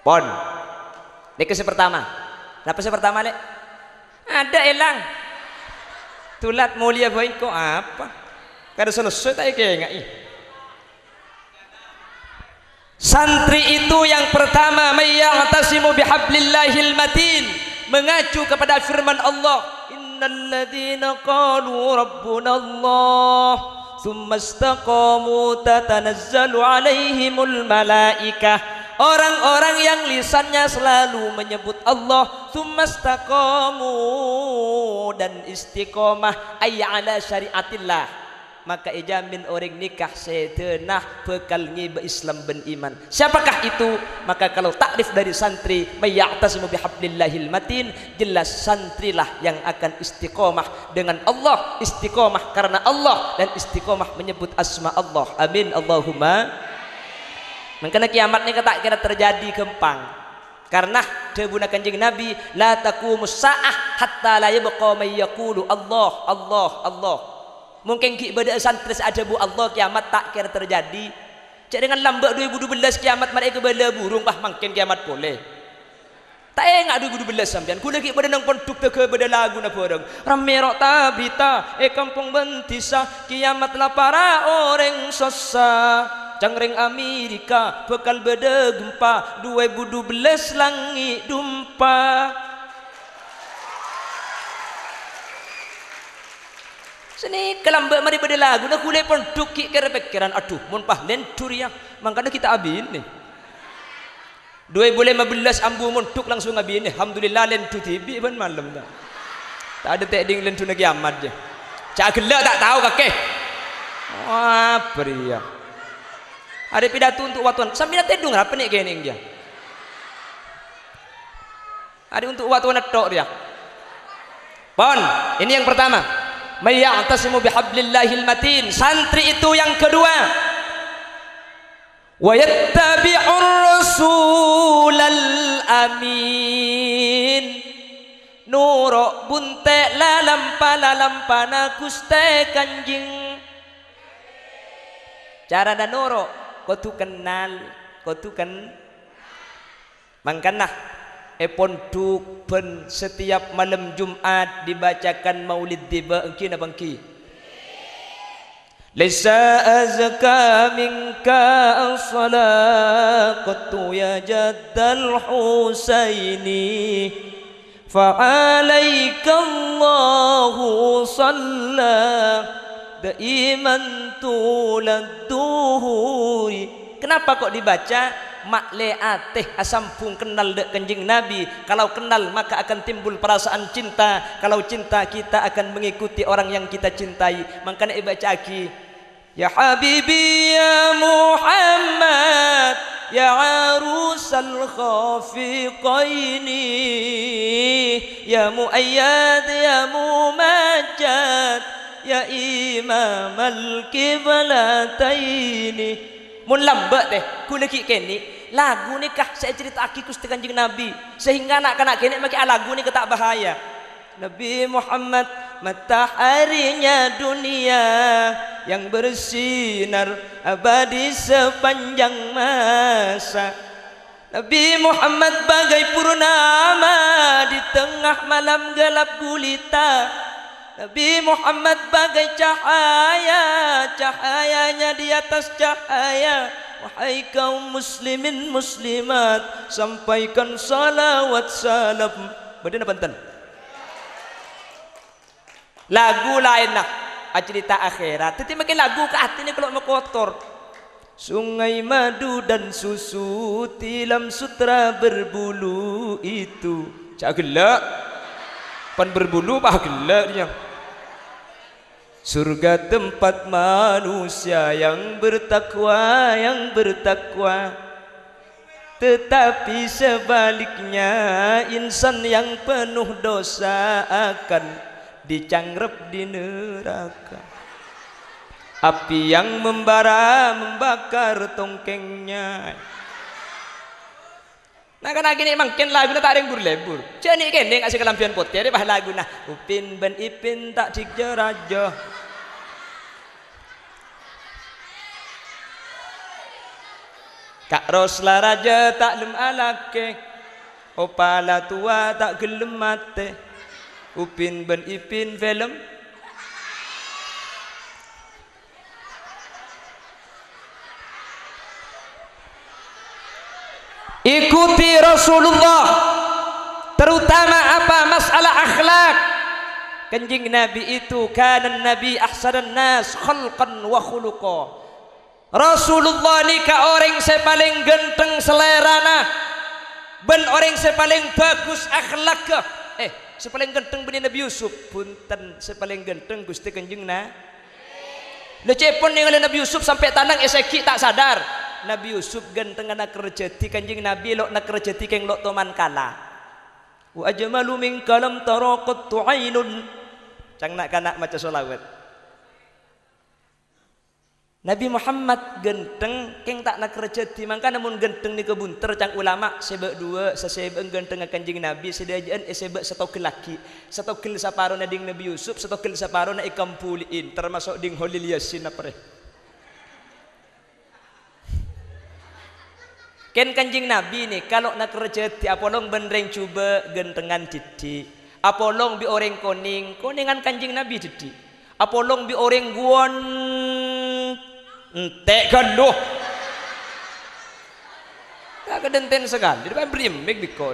Pon. Nèka sè pertama. Napa sè pertama, Lè'? Adâ' èlang. Dulat molèya bhâi engko' apa? Kada selesai ta' èkènga'i. Santri itu yang pertama, "May ya'tasimu bihablillahil matin," mengacu kepada firman Allah, "Innalladzina qalu rabbunallah, "Tsumma istaqamu tatanazzalu 'alaihimul malaikah." Orang-orang yang lisannya selalu menyebut Allah, "tsumma istaqamu," dan istiqomah, ay 'ala syari'atillah, maka èjamin orèng nèka sèdhâna bhâkal ngèbâ Islam bân iman. Siapakah itu? Maka kalau ta'rif dari santri, "May ya'tasimu bihablillahil matin," jelas santrilah yang akan istiqomah dengan Allah, istiqomah karena Allah, dan istiqomah menyebut asma Allah. Amin, Allahumma. Mangkana kiamat nèka ta' kèra terjadi ghâmpang. Karena dhâbuna Kanjeng Nabi, "La taqumus sa'ah hatta la yabqa may yaqulu Allah, Allah, Allah." Mungkin ghi' bâdâ'â santrè sè adhâbu Allah, kiamat ta' kèra terjadi. Cè' rèngan lambâ' dua ribu dua belas kiamat marè èkabâlâ burung, bâh, mangkèn kiamat polè. Ta' enga' dua ribu dua belas sampèyan, ghulâ ghi' bâdâ neng pondhuk dâgghâ bâdâ laguna bhâreng. Rammè ro' ta-, berita, è kampong bân dhisa, kiamat la para' orèng sossa. Ca'na rèng Amerika bhâkal bâdâ gempa, dua ribu dua belas langngè' dumpa. Sanèka lambâ' marè bâdâ laguna, ghulâ pondhuk ghi' kèra-pèkkèran, "Adhu, mon pas lèndhu rèya, mangkana ghi' ta' abinè." Dua ribu lima belas ambu mondhuk langsung abinè, alhamdulillah lèndhu dhibi' bân malem, ta'. Ta' adâ' tèdhing lèndhuna kiamat, jâ. Ca' ghellâ' ta' tao kakè. Wah, bâriyâ. Arè pidato untuk watowan. Sampèyan tèdhung rapa nè' kènèng, jâ? Arè untuk watowana tok rèya. Pon, ini yang pertama. "May ya'tasimu bihablillahil matin." Santri itu yang kedua. "Wa yattabi'ur rasulal amin." Noro' bunte' lalampa-lalampana Ghustè Kanjeng. Carana noro', kodhu kennal, kodhu ken-, Mangkana, è pondhuk bân setiap malem Jum'at dibacakan maulid dhibi' èngghi napa èngghi? "Laisa azka minka as-salah qattu ya jaddal Husaini." "Fa 'alaikallahu shalla daiman tulad duhuri." Kenapa kok dibaca? Ma'lè atè asambhung kennal dâ' Kanjeng Nabi. Kalau kenal, maka akan timbul perasaan cinta. Kalau cinta, kita akan mengikuti orang yang kita cintai. Mangkana èbâca'aghi. Ya habibi ya Muhammad, ya arusal khafiqaini, ya muayyad, ya mumajjad, ya imamal qiblataini. Mon lambâ' tè, ghulâ ghi' kènè', lagu nèka sè ècarèta'aghi Ghustè Kanjeng Nabi, sehingga na'-kana' kènè' makè alagu nèka ta' bahaya. Nabi Muhammad, mataharinya dunia yang bersinar abadi sepanjang masa. Nabi Muhammad bagai purnama di tengah malam gelap gulita. Nabi Muhammad bagai cahaya, cahayanya di atas cahaya. Wahai kaum muslimin muslimat, sampaikan salawat salam. Bâdâ napa enten? Lagu laènna acarèta akhèrat. Dhâddhi makè lagu ka atèna kèlo makotor. Sungai madu dan susu tilam sutra berbulu itu. Ca' ghellâ'. Pan berbulu, pa ghellâ' rèya. Surga tempat manusia yang bertakwa, yang bertakwa. Tetapi sebaliknya, insan yang penuh dosa akan dicangrep di neraka. Api yang membara membakar tongkengnya. Na'-kana' kènè' mangkèn laguna ta' rèng bur-lèbur. Jhâ' nè' kènè' nga' sè kalambhiyân potè, arè pas laguna, "Upin bân Ipin ta' dhikjâ rajâ." Ka'ros la rajâ ta' lem alakè, opa la towa ta' ghellem matè. Upin bân Ipin film. Ikuti Rasulullah, terutama apa masalah akhlak. Kanjeng Nabi itu kanan Nabi ahsanan nas khalqan wa khuluqa. Rasulullah nèka orèng sè palèng ghântheng salèrana, bân orèng sè palèng bhâghus akhlakka. Eh, sè palèng ghântheng bânnè Nabi Yusuf. Bhunten, sè palèng ghântheng Ghustè Kanjeng Na-, Lha, cè'èpon nèngalè Nabi Yusuf sampè' tanang èsèghi' ta' sadar. Nabi Yusuf ghânthengnga nakerrèjhâdhi Kanjeng Nabi, lo' nakerrèjhâdhi kèng lo' toman kala. "Wa ajmalu minka lam tara qattu ainun." Ca'na na'-kana' maca sholawat. Nabi Muhammad ghântheng, kèng ta' nakerrèjhâdhi, mangkana mon ghântheng nèka bhunter ca'na ulama sèbâ' duwâ', sasèbâ'ân ghântheng Kanjeng Nabi, sadhâjâ'ân èsèbâ' satogellaghi. Satogel saparona ding Nabi Yusuf, satogel saparona èkambhuli'in, termasuk ding Kholil Yasin apa rè. Kèng Kanjeng Nabi nèka lo' nakerrèjhâdhi apolong bân rèng jhubâ' ghânthengan dhiddhi'. Apolong bi' orèng konèng, konèngan Kanjeng Nabi dhiddhi'. Apolong bi' orèng guwân, entè' ghâllu. Ta' kadhânten sakalè, dâri bâ'na bâri' emmèk bi' ko'.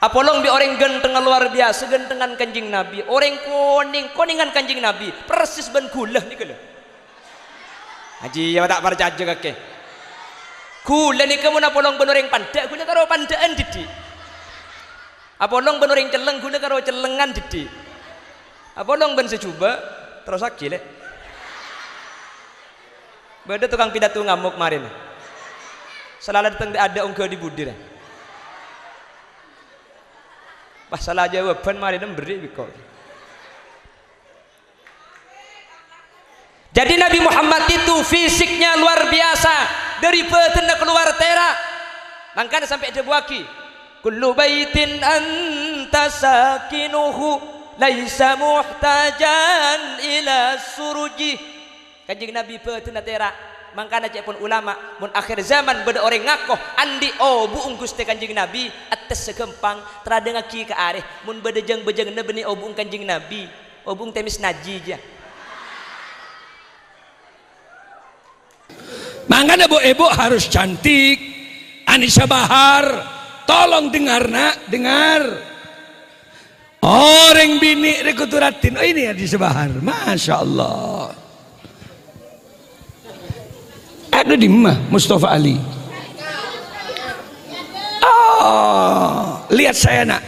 Apolong bi' orèng ghânthengnga lowar biyasa, ghânthengngan Kanjeng Nabi. Orèng konèng, konèngan Kanjeng Nabi. Persis bân ghulâ nèka lho. Ajiyâ ta' parcajâ kakè. Ghulâ nèka mon apolong bân orèng pandhâ', ghulâ karo pandhâ'ân dhiddhi'. Apolong bân orèng celleng, ghulâ karo cellengngan dhiddhi'. Apolong bân sè jhubâ', terrossaghi, Lè'. Bâdâ tokang pidato ngamok marèna. Sala dâteng dâ'-adâ' ongghâ dhi-budhi, rè. Pas sala jâwâbhân marèna bherri' bi' ko'. Jadi Nabi Muhammad itu fisiknya luar biasa, dâri bâdânna kalowar tèra'. Mangkana sampè' èdhâbuwaghi, "Kullu baitin anta sakinuhu laisa muhtajan ila suruji." Kanjeng Nabi bâdânna tèra'. Mangkana ca'èpon ulama, mon akhir zaman bâdâ orèng ngako andi' obu'eng Ghustè Kanjeng Nabi, attessa ghâmpang, tadhângaghi ka arè. Mon bâdâ jâng-bâjângnga bânnè obu'eng Kanjeng Nabi, obu'eng tèmès najjhi jiyâ. Mangkana bu-ibu harus cantik. Anisa Bahar, tolong dengar, Nak, dengar. Orèng binè' rè kodhu raddhin. Oh, ini Anisa Bahar. Masya Allah. Adu dimma Mustafa Ali. Oh, lihat saya, Nak.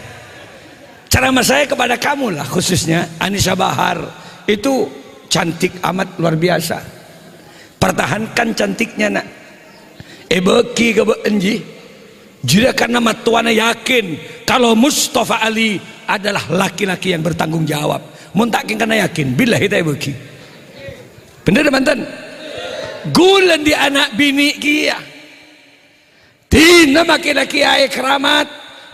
Ceramah saya kepada kamu lah, khususnya Anisa Bahar. Itu cantik amat, luar biasa. Pertahankan cantiknya, Nak. Èbâghi ka bâ'na, jiyâ. Jiyâ karena mattowana yakin kalau Mustafa Ali adalah laki-laki yang bertanggung jawab. Mon ta' kèng karena yakin, billahi ta' èbâghi. Bhender, bhunten? Ghulâ andi' ana' binè' kèya. Dinah makè la kiyaè keramat,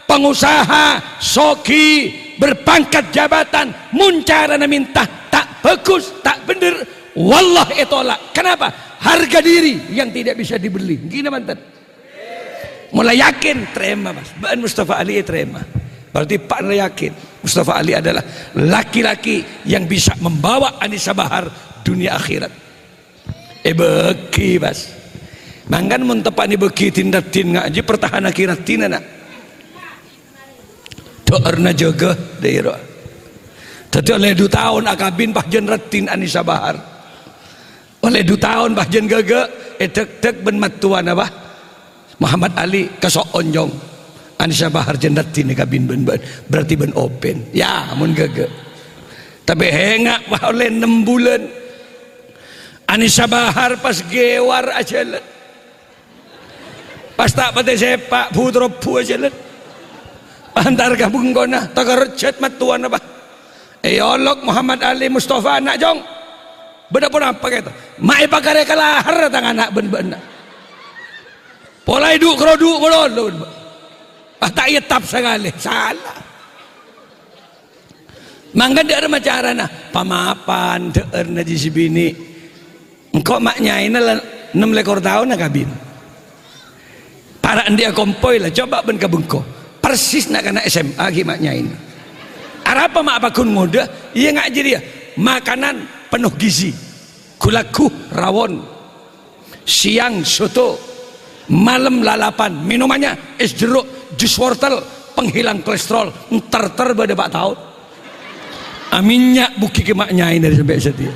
pengusaha, sogi, berpangkat jabatan, mon carana minta ta' bhâghus, ta' bhender, wallah ètolak. Kenapa? Harga diri yang tidak bisa dibeli. Gini manten. Mula yakin, terima, Mas. Bâ'na Mustafa Ali terima. Berarti Pak yakin Mustafa Ali adalah laki-laki yang bisa membawa Anisa Bahar dunia akhirat. Èbâghi, Mas. Mangkana mon teppa'na èbâghi din-raddhin ngajhi, pertahanaghi raddhinna, Nak. Dhâ'ârna jâgâ, dhâ'âr. Dhâddhi ollè du taon akabin, pas jân raddhin Anisa Bahar. Ollè du taon, pas jân ghâghâ, èdhek-dhek bân mattowana, Bah. Muhammad Ali, kaso'on, Cong. Anisa Bahar jân raddhin èkabin bân bâ'na, berarti bâ'na open. Ya, mon ghâghâ. Tapè hènga', wah, ollè ennem bulân. Anisa Bahar pas ghewar ajhâlân. Pas ta' patè sèpa', bu-, robbu ajhâlân. Entar ka bengkona, takerjhât mattowana, Bah. Èolok Muhammad Ali Mustafa, "Na', Cong, bâdâ ponapa kèto?" "Ma' èpakarè ka laherra tang ana' bân bâ'na. Polaè du'-karodu' ngololo bân bâ-," Ah, ta' ètap sakalè. Sala. Mangkana dhâ'âr ma' carana, pamapan dhâ'ârna jiyâ sè binè'. Engko' ma' nyaèna la ennem lèkor taon akabin. Para' andi' akompoy la, coba bân ka bengko. Persis na'-kana' S M A ghi' ma' nyaèna. Arapa ma' paggun ngodâ? Iyâ, nga' jârèya. Makanan penuh gizi. Ghu-lagghu rawon. Siang soto. Malem lalapan. Minumannya es jeruk, jus wortel, penghilang kolesterol. Entar-tar bâdâ pa' taon. Aminya' bugi kè ma' nyaè dâri sampè' satèya.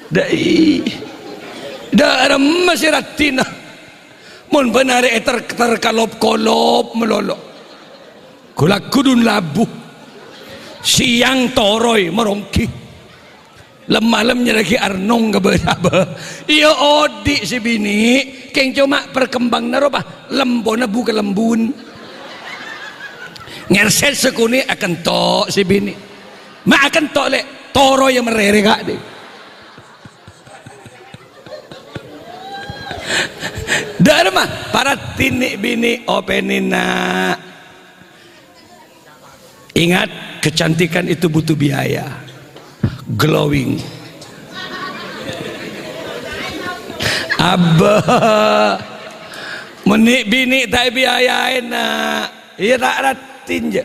Dâi. Dâ' remma sè raddhina. Mon bân arè èter-, terkalop-kolop malolo. Ghu-lagghu dhun labu. Sèyang toroy maronggi. Lem-malem nyarèaghi arnong ka bâ-sabâ. Iyâ odi' sè binè', kèng coma perkembanganna ropa lembuna bu-kalembun. Ngèrsèt sakonè' akento' sè binè'. Ma' akento', Lè', toroy marèrè ka'dhi. Dâ' remma, paraddhin nè'-binè' opènèna. Ingat, kecantikan itu butuh biaya. Glowing. Abbâ, mon nè'-binè' ta' èbiayaè, na', iyâ ta' raddhin, jâ.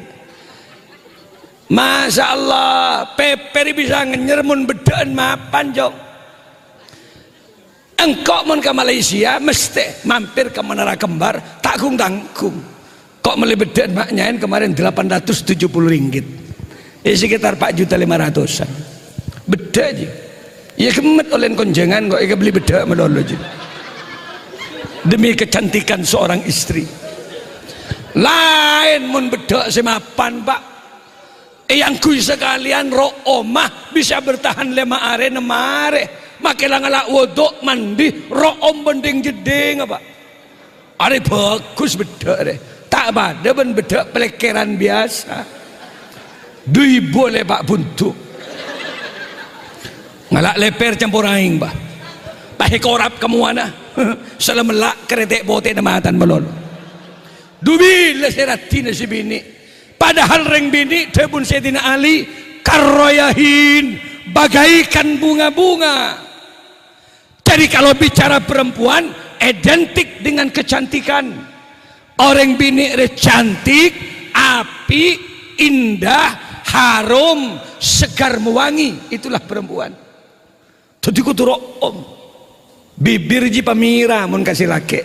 Masya Allah, pèpèr bisa ngènyèr mon beddhâ'ân mapan, Cong. Engko' mon ka Malaysia, mestè mampir ka Menara Kembar, ta' gung-tanggung. Ko' mellè beddhâ'ân ma' nyaèn kemarin delapan ratus tujuh puluh ringgit. È sekitar empat juta lima ratusan. Beddhâ' jiyâ. Iyâ ghemmet ollèna konjhângan ko' èkabellè beddhâ' malolo jiyâ. Demi kecantikan seorang istri. Laèn mon beddhâ' sè mapan, Pak. Èangghuy sakalèyan ro'om bisa bertahan lèma arè, nem arè. Makè la ngala' wudhu, mandi, ro'om bân dhing-jeddhing, apa? Arè bhâghus beddhâ' arè. Ta' padâ bân beddhâ' palèkkèran biyasa. Du èbu lè, Pak, bundu. Ngala' lèpèr campor aèng, Pak. Pahè korap kamowana. Sala mella' karètè' potèna matan malolo. Du bilâ sè raddhina sè binè'. Padahal rèng binè', dhâbuna Sayyidina Ali, "Karroyahin, bagaikan bunga-bunga." Jadi, kalau bicara perempuan, identik dengan kecantikan. Orèng binè' rè cantik, apik, indah, harum, segar, mewangi. Itulah perempuan. Dhâddhi kodhu ro'om. Bibir jiyâ pamèra mon ka sè lakè'.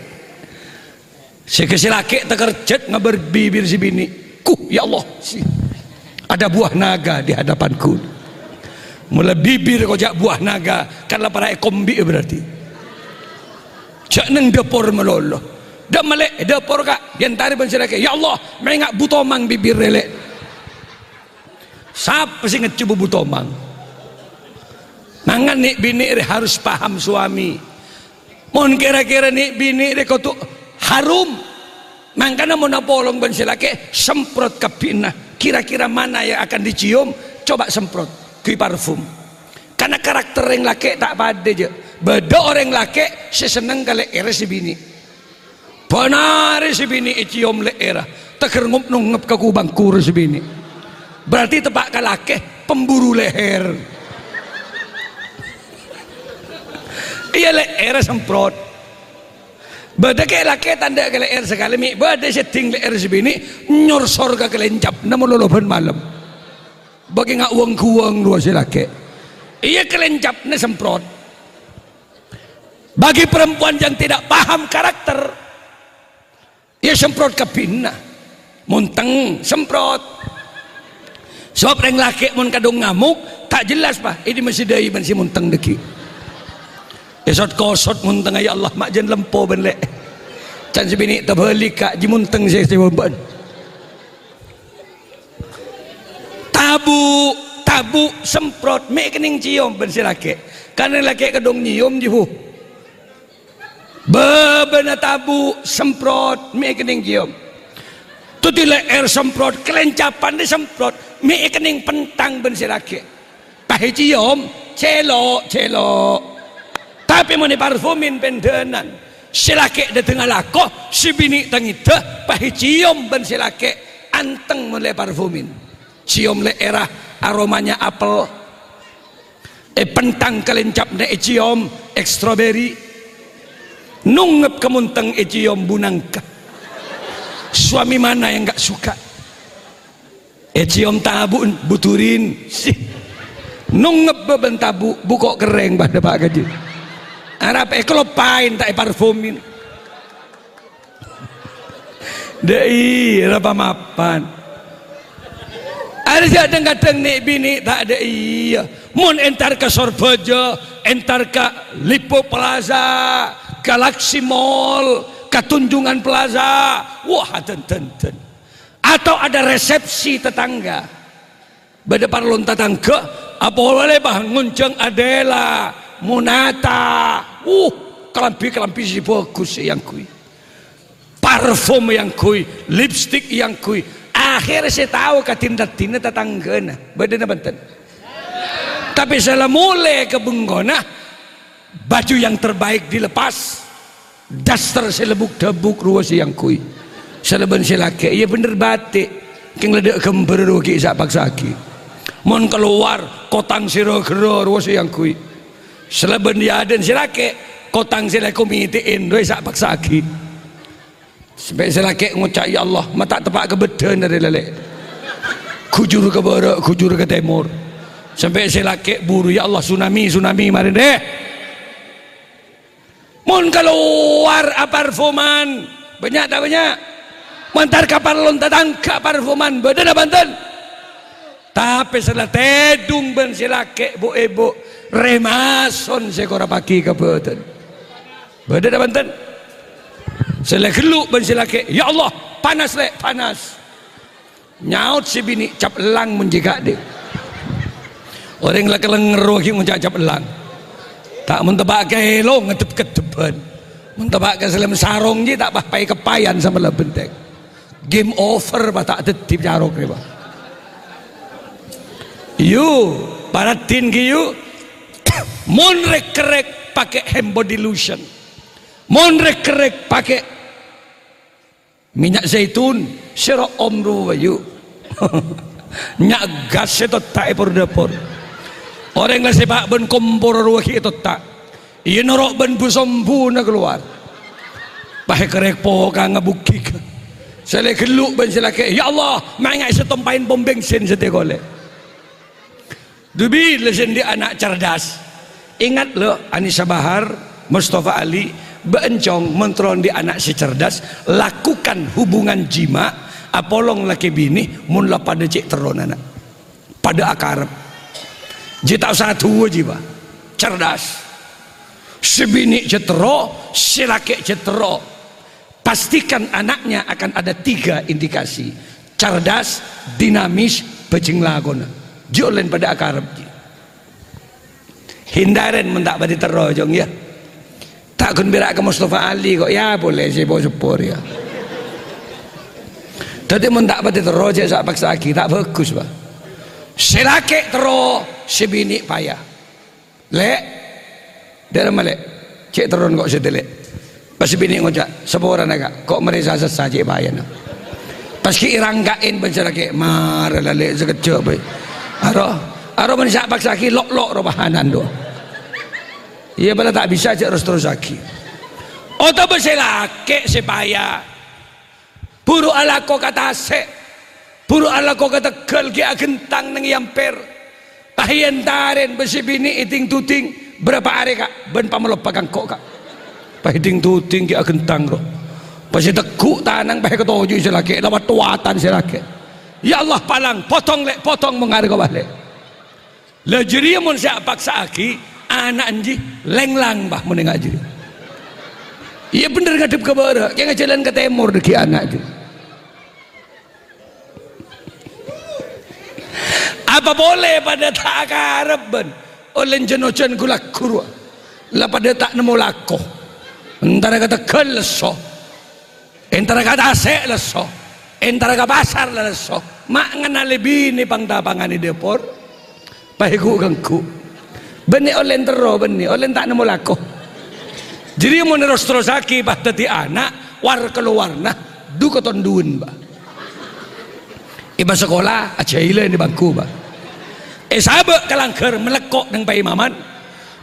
Sè ka sè lakè' takerjhât ngabâr bibir sè binè'. Kuh, ya Allah, si-, ada buah naga di hadapanku. Mula bibir kok jhâ' buah naga, kan la para' èkombi' berarti. Jhâ' neng dâpor malolo. Dâ' mellè dâpor, Ka', èentarè bân sè lakè'. Ya Allah, mènga' bu tomang bibir rè, Lè'. Sapa sè ngejjhu bu tomang? Mangkana nè'-binè' rè harus paham suami. Mon kèra-kèra nè'-binè' rè kodhu harum. Mangkana mon apolong bân sè lakè', semprot kabbhina. Kira-kira mana yang akan dicium? Coba semprot. Ghi parfum. Karena karakter orèng lakè' ta' padâ, jâ. Bâdâ orèng lakè' sè senneng ka lè'èrra sè binè'. Bân arè sè binè' èciom lè'èrra, teger ngop-nongngep ka ku-bângku sè binè'. Berarti teppa' ka lakè', pemburu leher. Iyâ, lè'èrra semprot. Bâdâ kè' lakè' tandhâ ka lè'èr sakalè, mè' bâdâ sè dhing lè'èr sè binè', nyorsor ka kalèncapna malolo bân malem. Bâghi nga'-wâng-ghuwâng rowa sè lakè'. Iyâ, kalèncapna semprot. Bagi perempuan yang tidak paham karakter, ya semprot kabbhina. Monteng, semprot. Sabâb rèng lakè' mon kadhung ngamuk, ta' jelas, Pa', è dimma sè dâi bân sè monteng dâggi'. Èsot-kosot montengnga, "Ya Allah, ma' jân lempo bân lè'." Can sè binè' tabhâlik, Ka', jiyâ monteng sè, sè bân. Tabu', tabu' semprot, mè' kennèng ciom bân sè lakè'. Kan rèng lakè' kadhung nyiom, jiyâ, Bu. Bâbâna tabu' semprot, mè' kennèng ciom. Dhâddhi lè'èr semprot, kalèncapan disemprot, mè' kennèng pentang bân sè lakè'. Pas èciom, cèlo', cèlo'. Tapè mon èparfumin pendhânan, sè lakè' dâteng alako, sè binè' tangèdhâ, pas èciom bân sè lakè', anteng mon la èparfumin. Ciom lè'èrra, aromanya apel. Èpentang kalèncapna èciom, èk stroberi. Nongngep ka monteng èciom bu nangka. Suami mana yang nggak suka? Èciom tabu'en, bu durin. Si. Nongngep bâbân tabu', bu ko' kerrèng padâ, Pa', kajhi. Arapa èkaloppaèn, ta' èparfumin. Dâi, arapa mapan. Dhâddhi kadhâng-kadhâng nè'-binè' ta' dâ' iyâ. Mon entar ka Sorbhâjâ, entar ka Lippo Plaza, Galaxy Mall, ka Tunjungan Plaza, wah, adân-dândân. Atau ada resepsi tetangga. Bâdâ parlon tatangghâ, apolè bâ ngonjhâng Adela, Monata. Uh, kalambhi-kalambhi sè bhâghus sè èangghuy. Parfum èangghuy, lipstick èangghuy. Akhèr sè tao kadhin-raddhinna tatangghâna. Bâdâ napa bhunten? Tapè sè la molè ka bengkona, baju yang terbaik dilepas, daster sè lèbuk-dâbuk rowa sè èangghuy. Sè la bân sè lakè', iyâ bhender batik. Kèng la dâ' ghâmbhâr rowa ghi' sa' paksa'aghi. Mon kalowar, kotang sè ra-ghârâ rowa sè èangghuy. Sè la bân iyâ adân sè lakè', kotang sè la èkomètè'è rowa sa' paksa'aghi. Sampè' sè lakè' ngoca', "Ya Allah, ma' ta' teppa' ka bâdân arè lalè'. Ghujur ka bârâ', ghujur ka tèmor." Sampè' sè lakè' buru, "Ya Allah, tsunami, tsunami, marè deh." Mon kalowar aparfuman, bânnya' ta' bânnya'? Mon entar ka parlon tatangghâ aparfuman, bâdâ napa bhunten? Tapè sè la tèdung bân sè lakè', bu-ibu, rèmason sè èkorapaghi ka bâdân. Bâdâ napa bhunten? Sè la ghellu' bân sè lakè', "Ya Allah, panas, Lè', panas." Nyaot sè binè', "Cap ellang mon jiyâ ka'dinto." Orèng la kalènger rowa ghi' ngoca' cap ellang. Ta' mon teppa' ka èlong ngedhep-kedhebbhân. Mon teppa' ka sèlem sarong jiyâ ta' pas-pas kepayan sambi la benteng. Game over, bâ, ta' dhâddhi carok rè, bâ. Yu, paraddhin ghi, yu. Mon rèk-kerrèk pakè hand body lotion. Mon rèk-kerrèk pakè mènnya' zaitun, sèro om rowa, yu. Nya' gas sè totta' è por-dâpor. Orèng la sèpa' bân kompor rowa ghi' ètotta'. Iyâ noro' bân bu-sombuna kalowar. Pas èkerrèk pokangnga bughi. Sè la ghellu' bân sè lakè', "Ya Allah, ma' enga' sè tompaèn pom bensin satèya kolè." Dubi la sè andi' ana' cerdas. Ingat, lo, Anisa Bahar, Mustafa Ali, bâ'na cong mon terro andi' ana' sè cerdas, lakukan hubungan jima', apolong lakè binè, mon la padâ cè' terrona, na'. Padâ akarep. Jiyâ ta' osa duwâ jiyâ, bâ. Cerdas. Sè binè jhâ' terro, sè lakè' jhâ' terro. Pastikan anaknya akan ada tiga indikasi. Cerdas, dinamis, bhâjheng lakona. Jhâ' ollèna padâ akarep, jiyâ. Hindarè mon ta' patè terro, cong, yâ. Ta' ghun pèra' ka Mustafa Ali, kok, yâ, polè sè po-, seppo rèya. Dhâddhi mon ta' patè terro, jhâ' sa'-paksa'aghi, ta' bhâghus, bâ. Sè lakè' terro, sè binè' paya. "Lè', dâ'ramma, Lè'? Cè' terron kok satèya, Lè'." Pas sè binè' ngoca', "Saporana, Ka', kok marè sa-sassa cè' payana." Pas ghi' èrangka'è bân sè lakè', "Mara la, Lè', sakejjhâ' bhâi." Aro, aro mon sa'-paksa'aghi lo'-lo' rowa pahanan, do. Iyâ, bâlâ ta' bisa cè' ros-terrossaghi. Otabâ sè lakè' sè paya. Buru alako ka tasè', buru alako ka tegghâl ghi' aghentang neng è amper. Pas èentarè bân sè binè' èding-duding, "Bârâmpa arè, Ka', bân pamaloppa ka engko', Ka'?" Pas èding-duding ghi' aghentang, ro. Pas ètegghu' tanang, pas èkatoju' sè lakè', la wat-towatan sè lakè'. "Ya Allah, palang, potong, Lè', potong, mon arè kobâ, Lè'." La jârèya mon sè apaksa'aghi, ana' ènjih lènglang, bâ, mon enga' jârèya. Iyâ bhendher ngadhep ka bârâ', kèng ajhâlân ka tèmor dâggi' ana' jârèya. Apa polè padâ ta' akarep bân ollè jân-ojân ghu-lagghu rowa. La padâ ta' nemmo lako. Entara ka tegghâl lesso. Entara ka tasè' lesso, entara ka pasar la lesso, ma' ngennalè binè pang-tapangan è dâpor, pas èghu'-ghengghu'. Bânnè ollè terro, bânnè ollè ta' nemmo lako. Jârèya mon èros-terrossaghi pas dhâddhi ana', war-kalowarna du-katondhuwân, bâ. È bâ' sakola, ajhâilân è bangku, bâ. Èsabâ' ka langghâr malèkko' neng paimaman.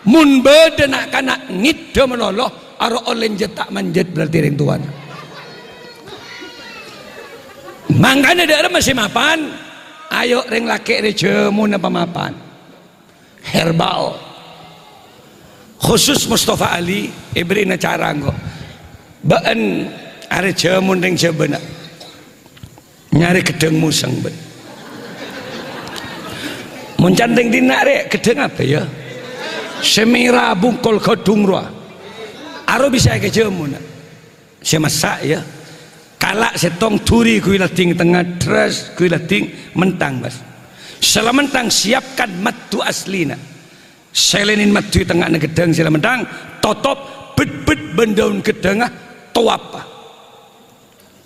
Mon bâdâ na'-kana' ngèdhâ malolo, aro ollè jhât ta' manjhât berarti rèng towana. Mangkana dâ'ramma sè mapan, ayo rèng lakè' rè jhâmona pamapan. Herbal. Khusus Mustafa Ali, èberri'na cara engko'. Bâ'na arè jhâmon rèng Jhâbâna. Nyarè ghedhâng mosèm, bân. Mon can tèng dinna', rè', ghedhâng apa, yâ? Sè mèra bungkol ghâdhung rowa. Aro bisa èkajhâmona. Sè massa', yâ. Kala' sèttong, dhuri ghuy laddhing tengnga, dras ghuy laddhing, menthang, Bas. Sè la menthang siapkan maddu aslina. Sèlènè maddu è tengnga'na ghedhâng sè la menthang, totop, bet-bet bân daun ghedhângnga, towapa.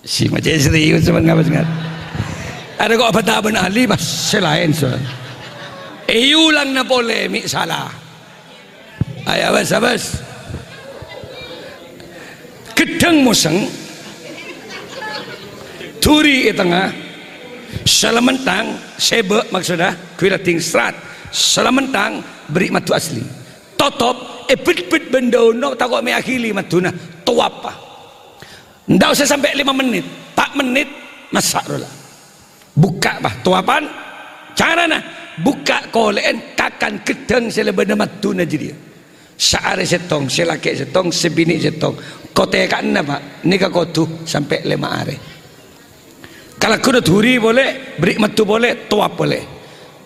Si macè' serius, cuman ngabâs ngat. Arè kok bâdâ bân ahli, pas sè laèn, so. Èyulangna polè, mè' sala. Ayo, abâs, abâs. Ghedhâng mosèng. Dhuri è tengnga. Sè la menthang, sèbâ' maksodda, ghuy laddhing srat. Sè la menthang, bherri' maddu asli. Totop, èbet-bet bân daunna, tako' mè' aghili madduna. Towapa. Ndak osa sampè' lèma mennit, pa' mennit, massa' rowa la. Bukka', bâ, towapan. Carana, bukka' kolè'en kakan ghedhâng sè la bâdâ madduna jârèya. Saarè sèttong, sè lakè' sèttong, sè binè' sèttong. Kotèka'na, Pa', nèka kodhu sampè' lèma arè. Kalagguna dhuri polè, bherri' maddu polè, towap polè.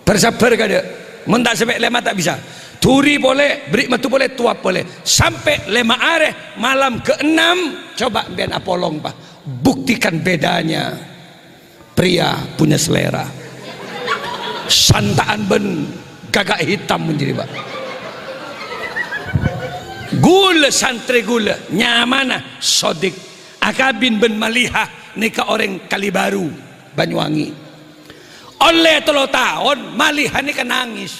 Bâr-sabbhâr kadâ'. Mon ta' sampè' lèma ta' bisa. Dhuri polè, bherri' maddu polè, towap polè. Sampè' lèma arè, malam keenam, coba empèyan apolong, Pa'. Buktikan bedanya pria punya selera. Santa'an bân gagak hitam menjadi, Pa'. Ghulâ, santrè ghulâ, nyamana Sodik. Akabin bân Maliha nèka orèng Kalibaru, Banyuwangi. Ollè tello taon, Maliha nèka nangès.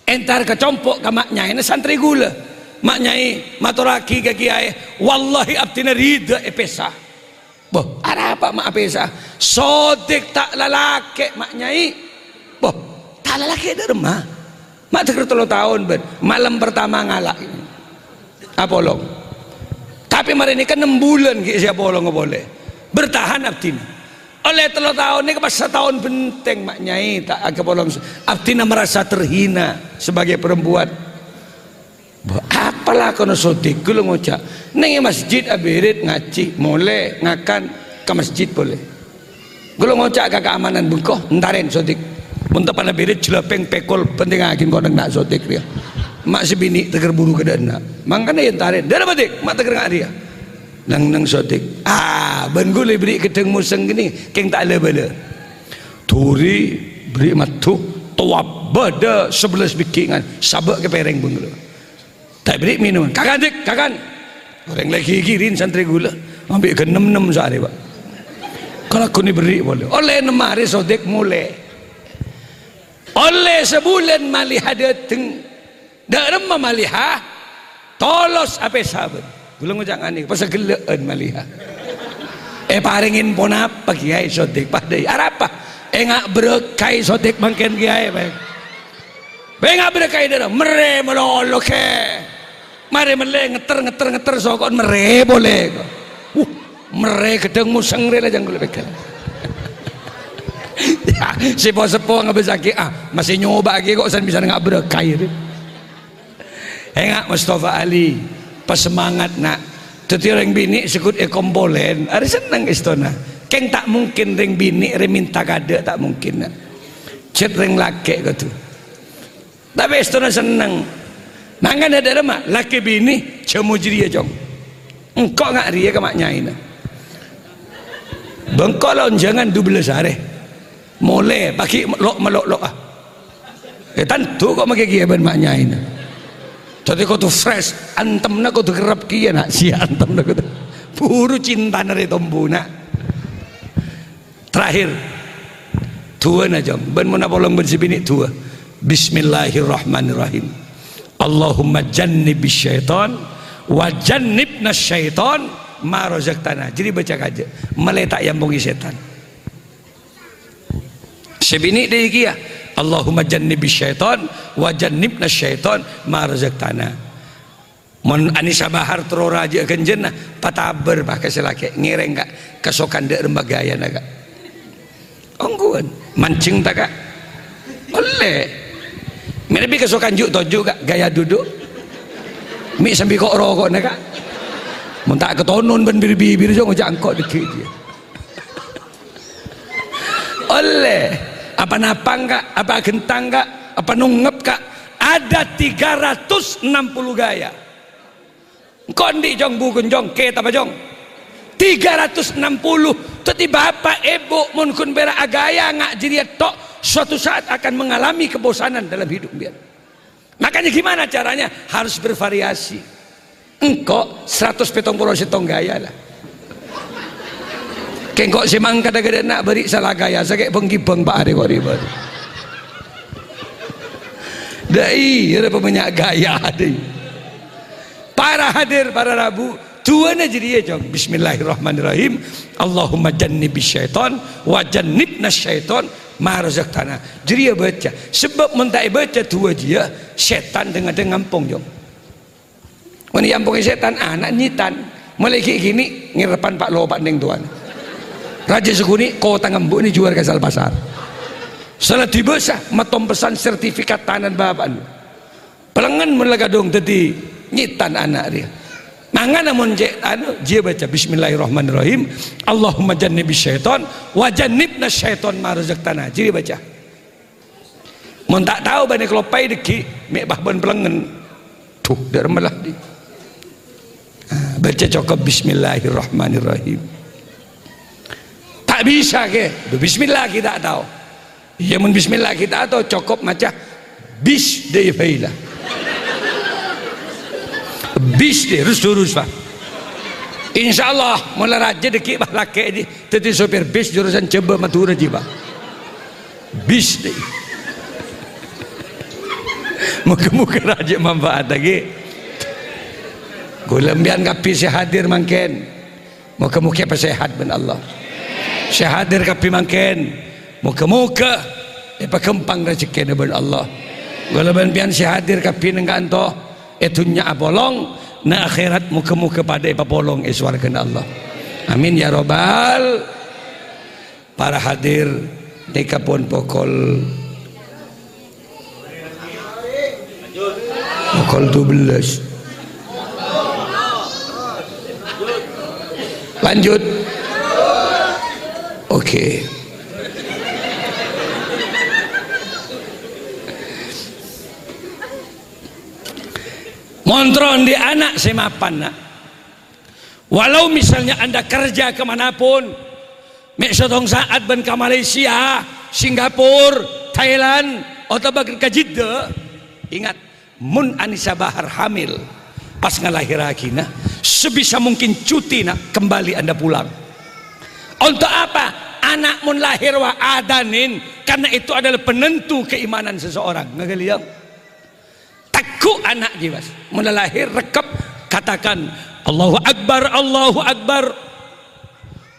Entar ka compo' ka ma' nyaèna santrè ghulâ. Ma' nyaè matorraghi ka kèyaè, "Wallahi abdhina ridha èpèsa." "Bâh, arapa ma' apèsa?" "Sodik ta' lalakè', ma' nyaè." "Bâh, ta' lalakè' dâ' remma?" Ma' tèghâr tello taon, bân. Malem pertama ngala'. Apolong. Tapè marè nèka nem bulân ghi' sè apolong polè. Bertahan abdhina. Ollè tello taon nèka pas sataon bhenteng, ma' nyaè ta' agapolong. Abdhina merasa terhina sebagai perempuan. Bâh, apa lakona Sodik? Ghulâ ngoca', neng è masjid abirit ngajhi, molè, ngakan, ka masjid polè. Ghulâ ngoca' ka keamanan, "Bengko, entarèn Sodik. Mon teppa'na birit, jelabeng, pèkol, pentingngaghi engko' neng na' Sodik rèya. Ma' sè binè' tèghâr buru kadâ'na." Mangkana èntarèn. "Dâ' remma, Dik?" "Ma' tèghâr nga' rèya." Neng-neng Sodik. Ah, bân ghulâ èbherri' ghedhâng mosèng kènè, kèng ta' la-bâlâ. Dhuri, bherri' maddu, towap, bâdâ sabellâs bigghi' ngan, sabâ' ka pèrèng bân ghulâ. Ta' èbherri' mènoman. "Kakan, Dik, kakan." Orèng la èghighiri santrè ghulâ. Ambi' ghânem-nem saarè, Pa'. Kalagguna èbherri' polè. Ollè nem arè Sodik molè. Ollè sabulân Maliha dâteng. Dâ' remma Maliha? Tolos apèsa, bân. Ghulâ ngoca' nganè, pas ghellâ'ân Maliha. Èparèngè ponapa kèyaè Sodik, padâi. Arapa? Ènga' berkahi Sodik mangkèn kèyaè, bân. Bânnya' berkahi dârâ, merrè malolo, kè. Marè mellè ngetter, ngetter, ngetter, soko'en merrè polè. Wuh, merrè ghedhâng mosèng rè la jâng ghulâ pèghâl. Yâ, sè po-seppo ngabâsaghi, ah, masè nyobâ'âghi kok san bisa nga' berkahi rè. Enga' Mustafa Ali, pasemangat, Na'. Dhâddhi orèng binè' sè ghun èkompolèn, arè senneng èstona. Kèng ta' mungkin rèng binè' rè mènta kadâ', ta' mungkin, Na'. Jhât rèng lakè' kodhu. Tapè èstona senneng. Mangkana dâ' remma, lakè binè' jhâmo jârèya, Cong. Engko' nga' rèya ka ma' nyaèna. Bâ engko' la onjhângan dubellâs arè. Molè, paghi' lo'-, melo'-lo'a. Eh, tanto kok makè kèya bân ma' nyaèna. Dhâddhi kodhu fresh, antemna kodhu kerrep kèya, Na'. Sè antemna kodhu. Buru cintana rè tombu, Na'. Terakhir, du'âna, Cong. Bân mon apolong bân sè binè' du'â. Bismillahirrahmanirrahim. Allahumma jannibis syaitan wa jannibnas syaitan ma razaqtana. Jârèya baca kajâ. Malè ta' èampongè sètan. Sè binè' dâ' kèya. Allahumma jannibis syaitan wa jannibnas syaitan ma razaqtana. Mon Anisa Bahar terro rajâ ghânjhârna, patabâr, Pa', ka sè lakè', ngèrèng, Ka', kasokan dâ' remma ghâjâna, Ka'. Ongghuwân, manjheng ta', Ka'? Ollè. Mènabi kasokan ju'-toju', Ka', gaya duduk. Mè' sambi ko'-roko'na, Ka'. Mon ta' katonon bân bir-bibir, jhâ' ngoca' engko' dâgghi' jiyâ. Ollè. Apa napang, Ka'? Apa aghentang, Ka'? Apa nongngep, Ka'? Ada tiga ratus enam puluh gaya. Engko' andi', Cong, buku, Cong, kètabba, Cong. Tiga ratus enam puluh. Dhâddhi bapa', ebhu, mon ghun pèra' agaya nga' jârèya tok, suatu saat akan mengalami kebosanan dalam hidup, biar. Makanya gimana caranya? Harus bervariasi. Engko' seratos pètong polo sèttong gaya la. Kèng engko' sè mangkada ghâdhâ na' bâri' sala gaya, sakè' bâng-ghibâng pa' arè kori bâri'. Dâi, ya ada banyak gaya dâi. Para hadir, para rabu, du'ana jârèya, Cong. Bismillahirrahmanirrahim. Allahumma jannibis syaiton wa jannibnas syaiton ma razaqtana. Jârèya bâca. Sabâb mon ta' èbâca du'a jârèya, sètan dhing-adhing ngampong, Cong. Mon èampongè sètan, ana' nyitan. Molaè ghi'-ghini' ngèrèpan pa' lo pa' nèng towana. Rajâ sakonè' kotang embu' nè juwâr ka sal pasar. Sala dibâsa, matompesan sertifikat tanan bapa'na. Pellengngen mon la kadhung dhâddhi nyitan ana' rèya. Mangkana mon cè' anu, jârèya bâca, "Bismillahirrahmanirrahim. Allahumma jannibis syaiton wa jannibnas syaiton ma razaqtana." Jârèya bâca. Mon ta' tao bânnè kaloppaè dhâggi', mè' pas bân pellengngen. Duh, dâ' remma la dhi. Ah, bâca cokop, "Bismillahirrahmanirrahim." Ta' bisa, kè. Duh, bismillah ghi' ta' tao. Iyâ, mon bismillah ghi' ta' tao, cokop maca bis dâi bhâi la. Bis dâi, rus durus, Pak. Insyaallah, mon la rajâ dhâggi', Pak, lakè' dhi, dhâddhi sopir bis jurusan Jhâbâ Madhurâ jiyâ, Pak. Bis dâi. Moghâ-moghâ rajâ manfaat lagi. Kaulâ sampèyan kabbhi sè hadir mangkèn. Moghâ-moghâ èpasèhat bân Allah. Sè hadir kabbhi mangkèn, moghâ-moghâ èpaghâmpang rajhekkèna bân Allah. Kaulâ bân sampèyan sè hadir kabbhi nèng ka'anto, è dhunnya apolong, nèng akhèrat moghâ-moghâ padâ èpapolong è sowarghâna Allah. Amin ya robbal. Para hadir, nèka pon pokol Pokol dua belas. Lanjut. Oke. Mon terro andi' ana' sè mapan, Nak. Walau misalnya Anda kerja ke mana pun, mè' sèttong sa'at bân ka Malaysia, Singapura, Thailand, otabâ ka Jeddah, ingat, mon Anisa Bahar hamil, pas ngalahèrraghina, sebisa mungkin cuti, Nak, kembali Anda pulang. Untuk apa? Ana' mon lahèr, wa, adhânin, karena itu adalah penentu keimanan seseorang. Ngaghâli, ya? Tegghu' ana' jiyâ, Mas. Mon la lahèr, rekkep, katakan, "Allahu Akbar, Allahu Akbar.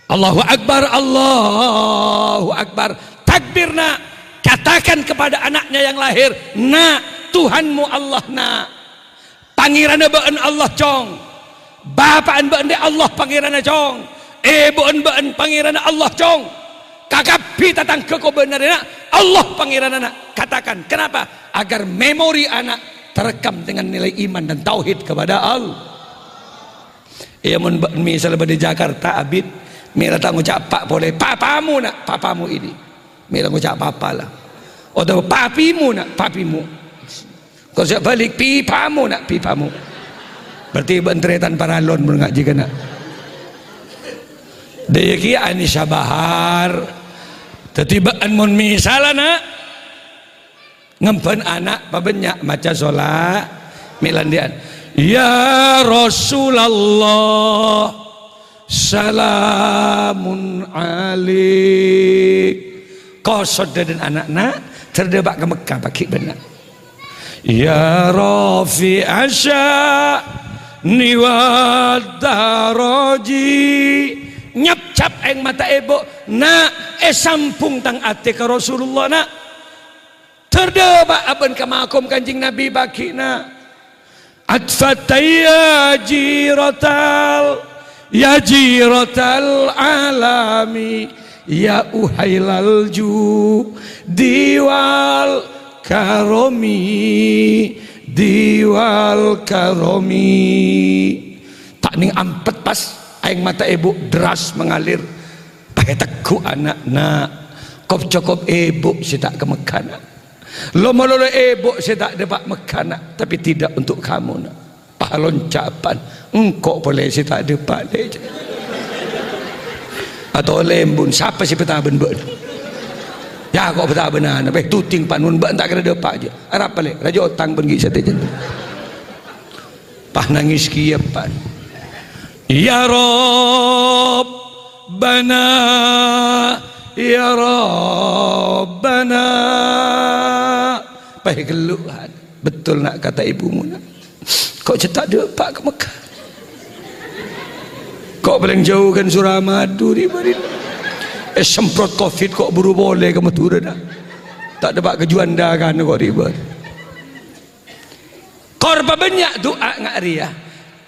Allahu Akbar, Allahu Akbar." Takbir, Nak. Katakan kepada anaknya yang lahir, "Nak, Tuhanmu Allah, Nak. Pangèranna bâ'ân Allah, Cong." Bapa'an bâ'ân dâ' Allah Pangèranna, Cong. Èbhu'ân bâ'ân Pangèranna Allah, Cong. Ka kabbhi tatangghâ kobâna rèya, Allah Pangèranna, Nak. Katakan, kenapa? Agar memori anak terekam dengan nilai iman dan tauhid kepada Allah. Iyâ, mon bâ-, misal bâdâ è Jakarta, abit, mè' la ta' ngoca' pa' polè, "Papamu, Nak, papamu ini." Mè' la ngoca' papa la. Otabâ, "Papimu, Nak, papimu." Kok sè bâlik, "Pipamu, Nak, pipamu." Berarti bâ'ân tarètan paralon mon ngajhi kana'. Dâ' iyâ kèya Anisa Bahar. Dhâddhi bâ'ân mon misalla, Nak, ngemban ana' pabânnya' maca sola, mè' la andi'ân. Ya Rasulullah, salamun alaik. Kosot dâdân ana'na, terro dâpa' ka Mekkah paghi' bânna'. Ya rafi'asy sya'ni wad daraji. Nyapcap aèng mata ebhu, "Nak, èsambhung tang atè ka Rasulullah, Nak." Terro dâpa' abân ka makom Kanjeng Nabi paghi', Nak. Atfatta ya jiratal, ya jiratal alami, ya uhailal judi wal karomi, di wal karomi. Ta' nèng ampet pas aèng mata ebhu deras mengalir. Pas ètegghu' ana', "Nak, Kop-cokop èbhu sè ta' ka Mekkah, na'. Lo-malolo èbhu sè ta' dâpa' Mekkah, na', tapè tidak untuk kamu, na'. Pas lonca', pan, engko' polè sè ta' dâpa', lè'. Atolè, embun, sapa sè pataban bâ'na? Ya, ko' pataban ana', beh, tuting, pan, mon bâ'na ta' kèra dâpa', jâ. Arapa, lè', rajâ otang, bân ghi' satèya. Pas nangès kèya, pan. Ya Rabbana, ya Rabbana. Pas ghellu', kan. Betul, na', kata ibumu, na'. Ko' jhâ' ta' dâpa' ka Mekkah. Ko' palèng jhâu kan Suramadu, ribâ, ribâ. Èsemprot covid ko' buru polè ka Madhurâ, na'. Ta' dâpa' ka Juanda kan ko' ribâ. Kor pabânnya' du'a nga' rèya,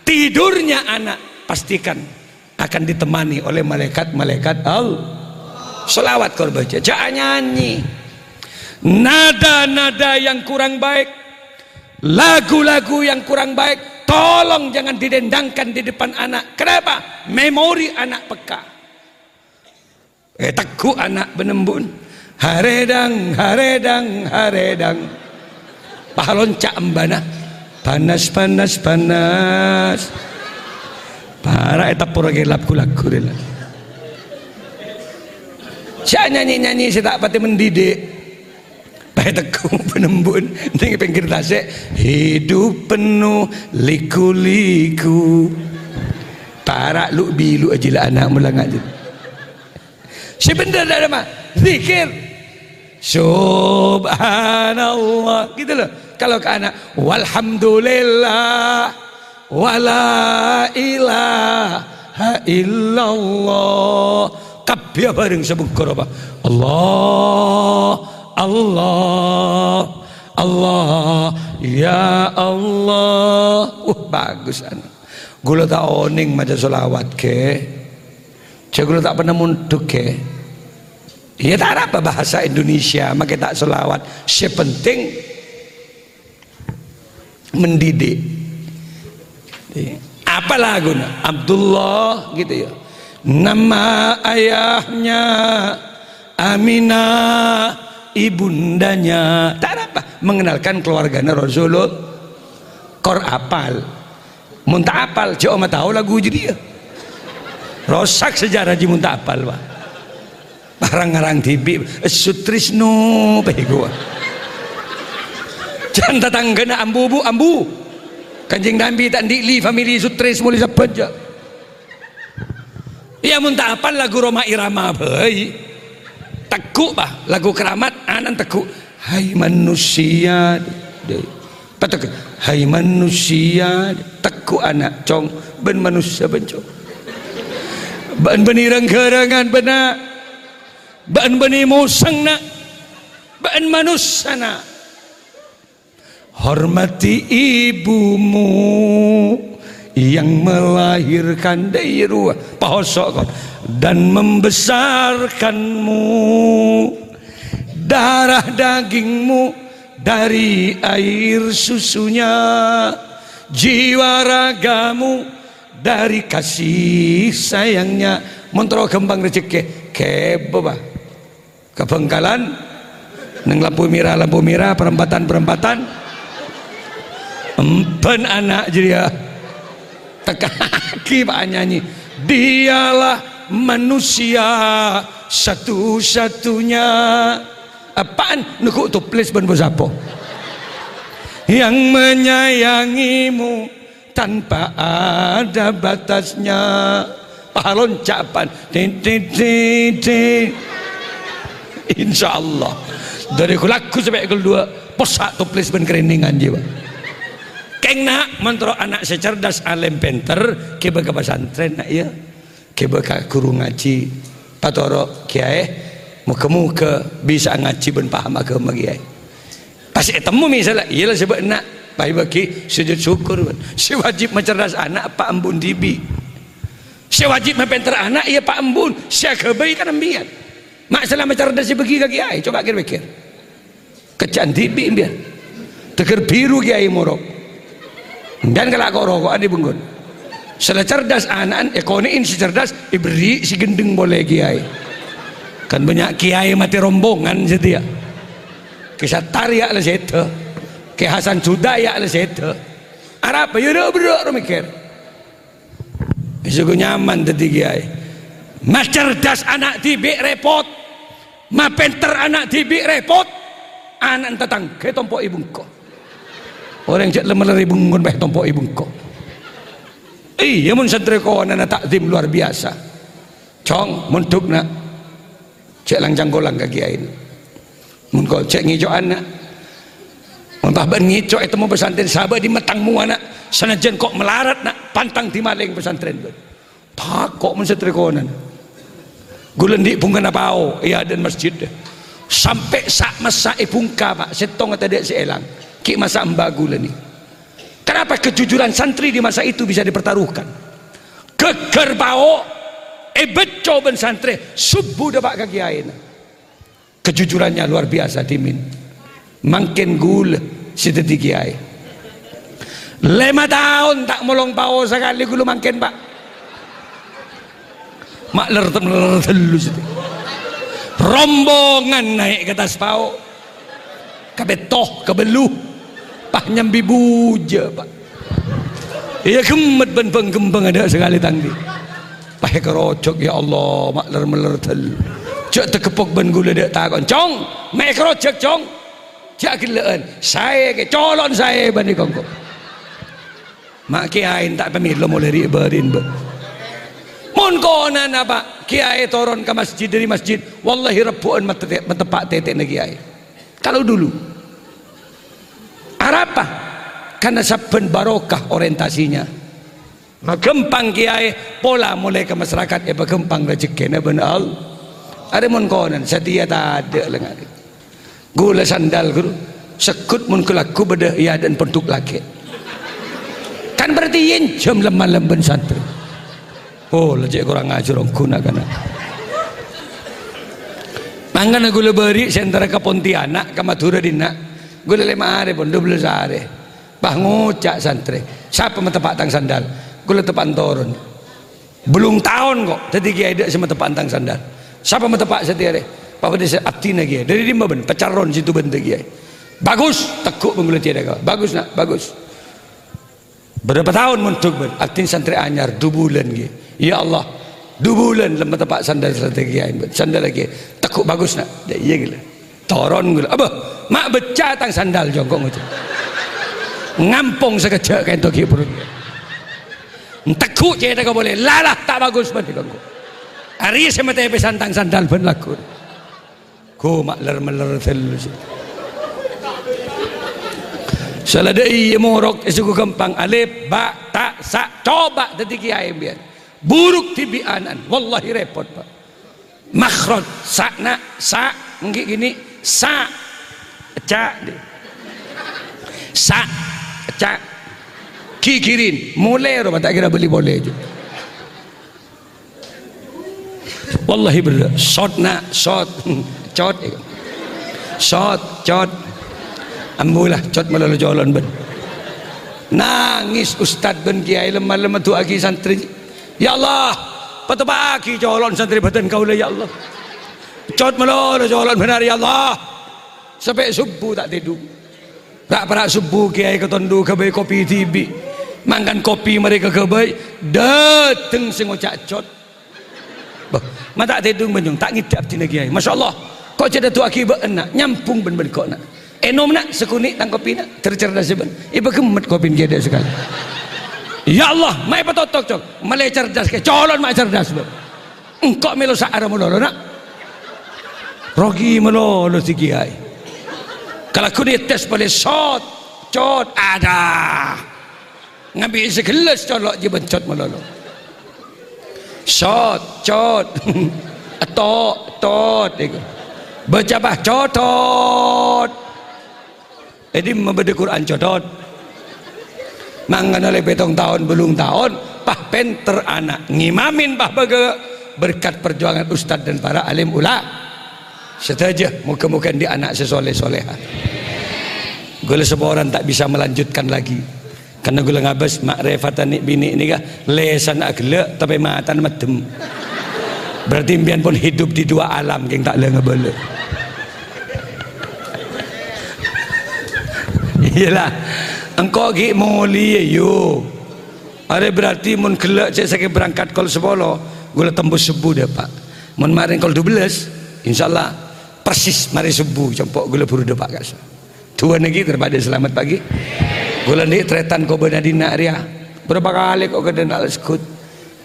tidurnya anak pastikan akan ditemani oleh malaikat-malaikat Allah. Sholawat kor bâca, jhâ' nyanyi. Nada-nada yang kurang baik, lagu-lagu yang kurang baik, tolong jangan didendangkan di depan anak. Kenapa? Memori anak peka. Ètegghu' ana' bân embu'na. Harèdhâng, harèdhâng, harèdhâng. Pas lonca' embana. Panas, panas, panas. Para' èteppor kèlap ghu-lagghu rèla. Jhâ' nyanyi-nyanyi sè ta' patè mendidik. Pas ètegghu' bân embu'na neng pèngghir tasè'. Hidup penuh liku-liku. Para' lu'-bilu' ajila ana' mola ngajhi. Sè bhendher dâ' remma, zikir. Subhanallah, gitu loh. Kalau ke anak, walhamdulillah, wala ilaha illallah. Kabbhi bhâreng sabhungkor apa? Allah, Allah, Allah, ya Allah. Wah, bagus, anak. Ghulâ ta' onèng maca sholawat, ghi. Jhâ' ghulâ ta' pernah mondhuk, ghi. Iyâ, ta' arapa bahasa Indonesia, makè ta' sholawat. Sè penting mendidik. Apa laguna? Abdullah, gitu ya. Nama ayahnya Aminah, ibundanya. Ta' arapa, mengenalkan keluargana Rasulullah. Kor apal. Mon ta' apal, jhâ' omah tao lagu jârèya. Rosak sejarah jiyâ mon ta' apal, Pak. Rang-ngarang dhibi', Sutrisno, pèghu. Jhân tatangghâna ambu, Bu, ambu. Kanjeng Nabi ta' andi' li famili Sutris molè sabbhân, jhâ'. Iyâ, mon ta' apal lagu Rhoma Irama bhâi. Tegghu', Pak, lagu Keramat, anan tegghu'. Hai manusia, dâ-, pategghu'. Hai manusia, tegghu' ana', cong, bân manossa, bân cong. Bân bânnè rang-ghârângan, bân na'. Bân bânnè mosang, na'. Bân manossa, na'. Hormati ibumu yang melahirkan, dâi rowa, pahoso' kon, dan membesarkanmu. Darah dagingmu dari air susunya, jiwa ragamu dari kasih sayangnya. Mon terro ghâmpang rejhekkè, kèbâ, Pak. Ka Bangkalan, neng lampu mèra, lampu mèra, perempatan, perempatan. Emban ana' jârèya. Tekka'aghi, Pak, nyanyi. Dialah manusia satu-satunya. Apaan? Neggu' toplès bân posapo. Yang menyayangimu tanpa ada batasnya. Palonca' pan. Tin, tin, tin, tin. Insyaallah. Dâri ghu-lagghu sampè' ghu-, dua possa' toplès bân krèningan jiyâ, Pak. Kèng, na', mon terro ana' sè cerdas, alèm, pènter, ghibâ ka pasantrèn, na', iyâ. Ghibâ ka ghuru ngajhi. Patoro', Kèyaè, moghâ-moghâ bisa ngajhi bân paham aghâma, Kèyaè. Pas ètemmo misalla, iyâ la sè bâ'na, pas èbâghi sujud syukur. Sè wajib macerdas ana' pa' embu'na dhibi'. Sè wajib mapènter ana' iyâ pa' embu'na, sè aghâbây kan empèyan. Ma' sala macerdas sè bâghi ka kèyaè, coba kèr-pèkkèr. Kèca'an dhibi' empèyan. Tegghâr biru kèyaè morok. Empèyan kala' ko'-roko'an è bengkon. Sala cerdas ana'na èkonè'è sè cerdas, èberri' sè ghendheng polè kèyaè. Kan bânnya' kèyaè matè rombongan satèya. Kè Sattar yâ' la sèdhâ. Kè Hasan Juda yâ' la sèdhâ. Arapa yâ, dâ' berrâ' ro mèkkèr. Èsoghu nyaman dhâddhi kèyaè. Macerdas ana' dhibi' rèpot. Mapènter ana' dhibi' rèpot. Ana'na tatangghâ ètompo'è bengko. Orèng jhâ' lem-lerrè bengkona bhâi ètompo'è bengko. Iyâ, mon santrè konana ta'zim luar biasa. Cong, mondhuk, Na'. Jhâ' lang-cangkolang ka kèyaèna. Mon ko-, jhâ' ngèco'an, Na'. Mon pas bâ'na ngèco' ètemmo pesantren, sabâ' dimma tang mowana, Na'. Sanajjân ko' malarat, Na', pantang dimalèng pesantren bâ'na. Tako' mon santrè konana. Ghulâ andi' bhungkana pao è adâ'na masjid. Sampè' sa'-massa' è bhungka, Pa', sèttonga tadâ' sè èlang. Ghi' masa emba ghulâ nè. Kenapa kejujuran santri di masa itu bisa dipertaruhkan? Ghâgghâr pao èbâcco bân santrè, subuh dâpa' ka kèyaèna. Kejujurannya luar biasa, dhimèn. Mangkèn ghulâ sè dhâddhi kèyaè. Lèma taon ta' molong pao sakalè ghulâ mangkèn, Pa'. Ma' ler-, ler-, tellu sè. Rombongan naè' ka attas pao. Kapètto, kabellu. Pas nyambi bujâ, Pa'. Iyâ, ghemmet bân bâng-ghembâng adâ' sakalè tang di. Pas èkarojhâk, ya Allah, ma' ler-meller tellu. Jhâ' tageppok bân ghulâ dâ' tako'. Cong, ma' èkarojhâk, Cong. Jhâ' ghellâ'ân. Saè kè, colo'na saè bân è kongko. Ma' kèyaè ta' pamèlo molè ri'-bâri'na, bâ. Mon konana, Pa', kèyaè toron ka masjid, dâri masjid, wallahi rebbhu'ân mate-, mateppa' tètè'na kèyaè. Kalau dulu. Arapa? Karena sabbhân barokah orientasinya. Maghâmpang kèyaè pola molè ka masyarakat, èpaghâmpang rejhekkèna bân Allah. Arè mon konana, satèya tadâ' lengnga'. Ghulâ sandal, ghuru. Segghut mon ghu-lagghu bâdâ è adâ'na pondhuk lakè'. Kan berarti ènjhâm lem-malem bân santrè. Oh, la cè' korang ajhâr ongghu na'-kana'. Mangkana ghulâ bâri' sè entara ka Pontianak, ka Madhurâ dinna'. Ghulâ lèma arè pon, dua belas arè. Pas ngoca' santrè, "Sapa mateppa' tang sandal?" Ghulâ teppa'na toron. Bellung taon ko' dhâddhi kèyaè dâ' sè mateppa' tang sandal. Sapa mateppa' satèya rè? Papa dâ' sè abdhina kèyaè. Dâri dimma bân? Paccaron sèttong bân kèyaè. Bagus, tegghu' bân ghulâ cè' dâ' ka. Bagus, na', bagus. Bârâmpa taon mondhuk bân? Abdhina santrè anyar, du bulân kèyaè. Ya Allah, du bulân la mateppa' sandal satèya kèyaè bân. Sandal kèyaè. Tegghu', bagus, na'. Dâ' iyâ ghulâ. Toron ghulâ. Abâ, ma' bâcca tang sandal, jhungko' ngoca'. Ngampong sakejjhâ' kaènto ghi' buru. Ntegghu' cèthagghâ polè, lala ta' bagus bân dikongko. Arèya sè matèpèsan tang sandal bân lagghu'. Ghu ma' ler-meller tellu sè. Sala dâ' iyâ morok èsoghu ghâmpang, alif, ba, ta, sa, coba dhâddhi kèyaè bi'en. Buruk dhibi' ana'na, wallahi rèpot, Pa'. Makhraj, sa', na', sa', mangkè gini, sa', ca', deh. Sa', ca', ghighiri', molè rowa ta' kèra bâli polè jhuh. Wallahi bhender, sot, na', sot, cot, sot, cot, ambu la, cot malolo colo'na bân. Nangès ustad bân kèyaè lem-malem adu'aaghi santrè. Ya Allah, pateppa'aghi colo'na santrè bhâdhân kaulâ, ya Allah. Cot malolo colo'na bân arè, ya Allah. Sampè' sobbhu ta' tèdung. Ra'-para' sobbhu kèyaè katondhu ghâbây kopi dhibi'. Mangan kopi marè kaghâbây, dâteng sè ngoca' cot. Bâh, ma' ta' tèdung bân jhung, ta' ngèdhâ abdhina kèyaè. Masya Allah, ko' jhâ' adu'aaghi bâ'na, nyambhung bân bâ'na ko' na'. Ènom, na', sakonè' tang kopina, ter-cerdas bân. Èpaghemmet kopina kèyaè dâ' sakalè. Ya Allah, ma' èpatotok, cong. Malè cerdas kè, colo'na ma' cerdas, bân. Engko' mèlo sa'ara malolo, na'. Rogi malolo sè kèyaè. Kalagghu nètes polè, sot, cot, ada. Ngambi' sè ghellâs colo' jiyâ bân cot malolo. Sot, cot. Eto', tot, iku. Bâca, bah, cotot. È dimma bâdâ Qur'an cotot? Mangkana ollè pèttong taon, bâllung taon, pas pènter ana'. Ngimamin pas bâgâ berkat perjuangan ustad dan para alim ula-, sadhâjâ. Moghâ-moghâ andi' ana' sè soleh-soleha. Ghulâ saporana ta' bisa melanjutkan lagi. Karna ghulâ ngabâs ma'rifatan nè'-binè' nèka lèsanna aghellâ', tapè matana maddem. Berarti empèyan pon hidup di dua alam, kèng ta' la ngabâlâ. Iyâlah. Engko' ghi' molè, yo. Arè berarti mon ghellâ' cè' sakèng berangkat kol sapolo, ghulâ tembus subuh dâpa'. Mon marèn kol dubellâs, insyaallah persis marè subuh, compo' ghulâ buru dâpa' ka'issa'. Duwâ' nèkè daripada salamet pagi. Ghulâ andi' tarètan kobâna dinna' rèya. Bârâmpa kalè kok ghâdhâna la segghut.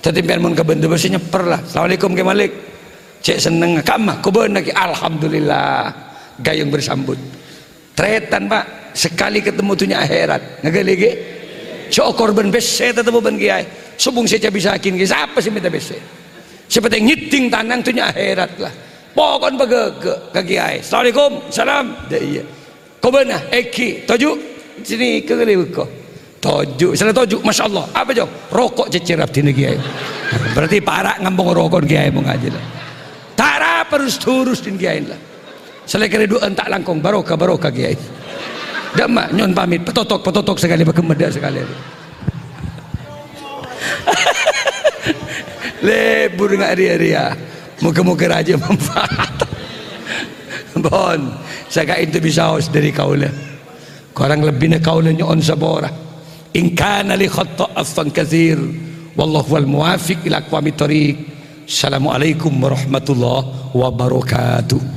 Dhâddhi empèyan mon ka bândâ bâsè nyèpper la. "Assalamualaikum, Kè Malik." Cè' sennengnga, "Kamma, kobâna, Kè?" "Alhamdulillah." Gayung bersambut. Tarètan, Pak, sakalè katemmo dhunnya akhèrat. Ngaghâli, Kè? Sè okorbhân pèssè tatemmo bân kèyaè. Sobung sè cabisaghin, Kè. Sapa sè mènta pèssè? Sè pentèng ngèdhing tanang dhunnya akhèrat la. Poko'en paghâghâ ka kèyaè. "Assalamualaikum." "Salam." "Dâ' iyâ." "Kobâna, èngghi, toju'." "Sènè ka ghâllu bhâko." "Toju'." Salah toju', masyaallah. "Apa, Jong?" "Roko' cècèr abdhina kèyaè." Berarti para' ngampong roko'en kèyaè mon ngajhi la. Ta' ra perus durus din kèyaè la. Salèkèrè du'â enta' langkong, barokah, barokah kèyaè. Dâ' emma, nyo'on pamit, patotok, patotok sakalè, paghemmet dâ' sakalè. Lebur nga' rèya-rèya. Moga-moga rajâ manfaat. Pon, sakaènto bisaos dâri kaulâ. Korang lebbina kaulâ nyo'on sapora. In kana li khatta afwan katsir. Wallahu wal muwafiq ila aqwamit thoriq. Assalamualaikum warahmatullahi wabarakatuh.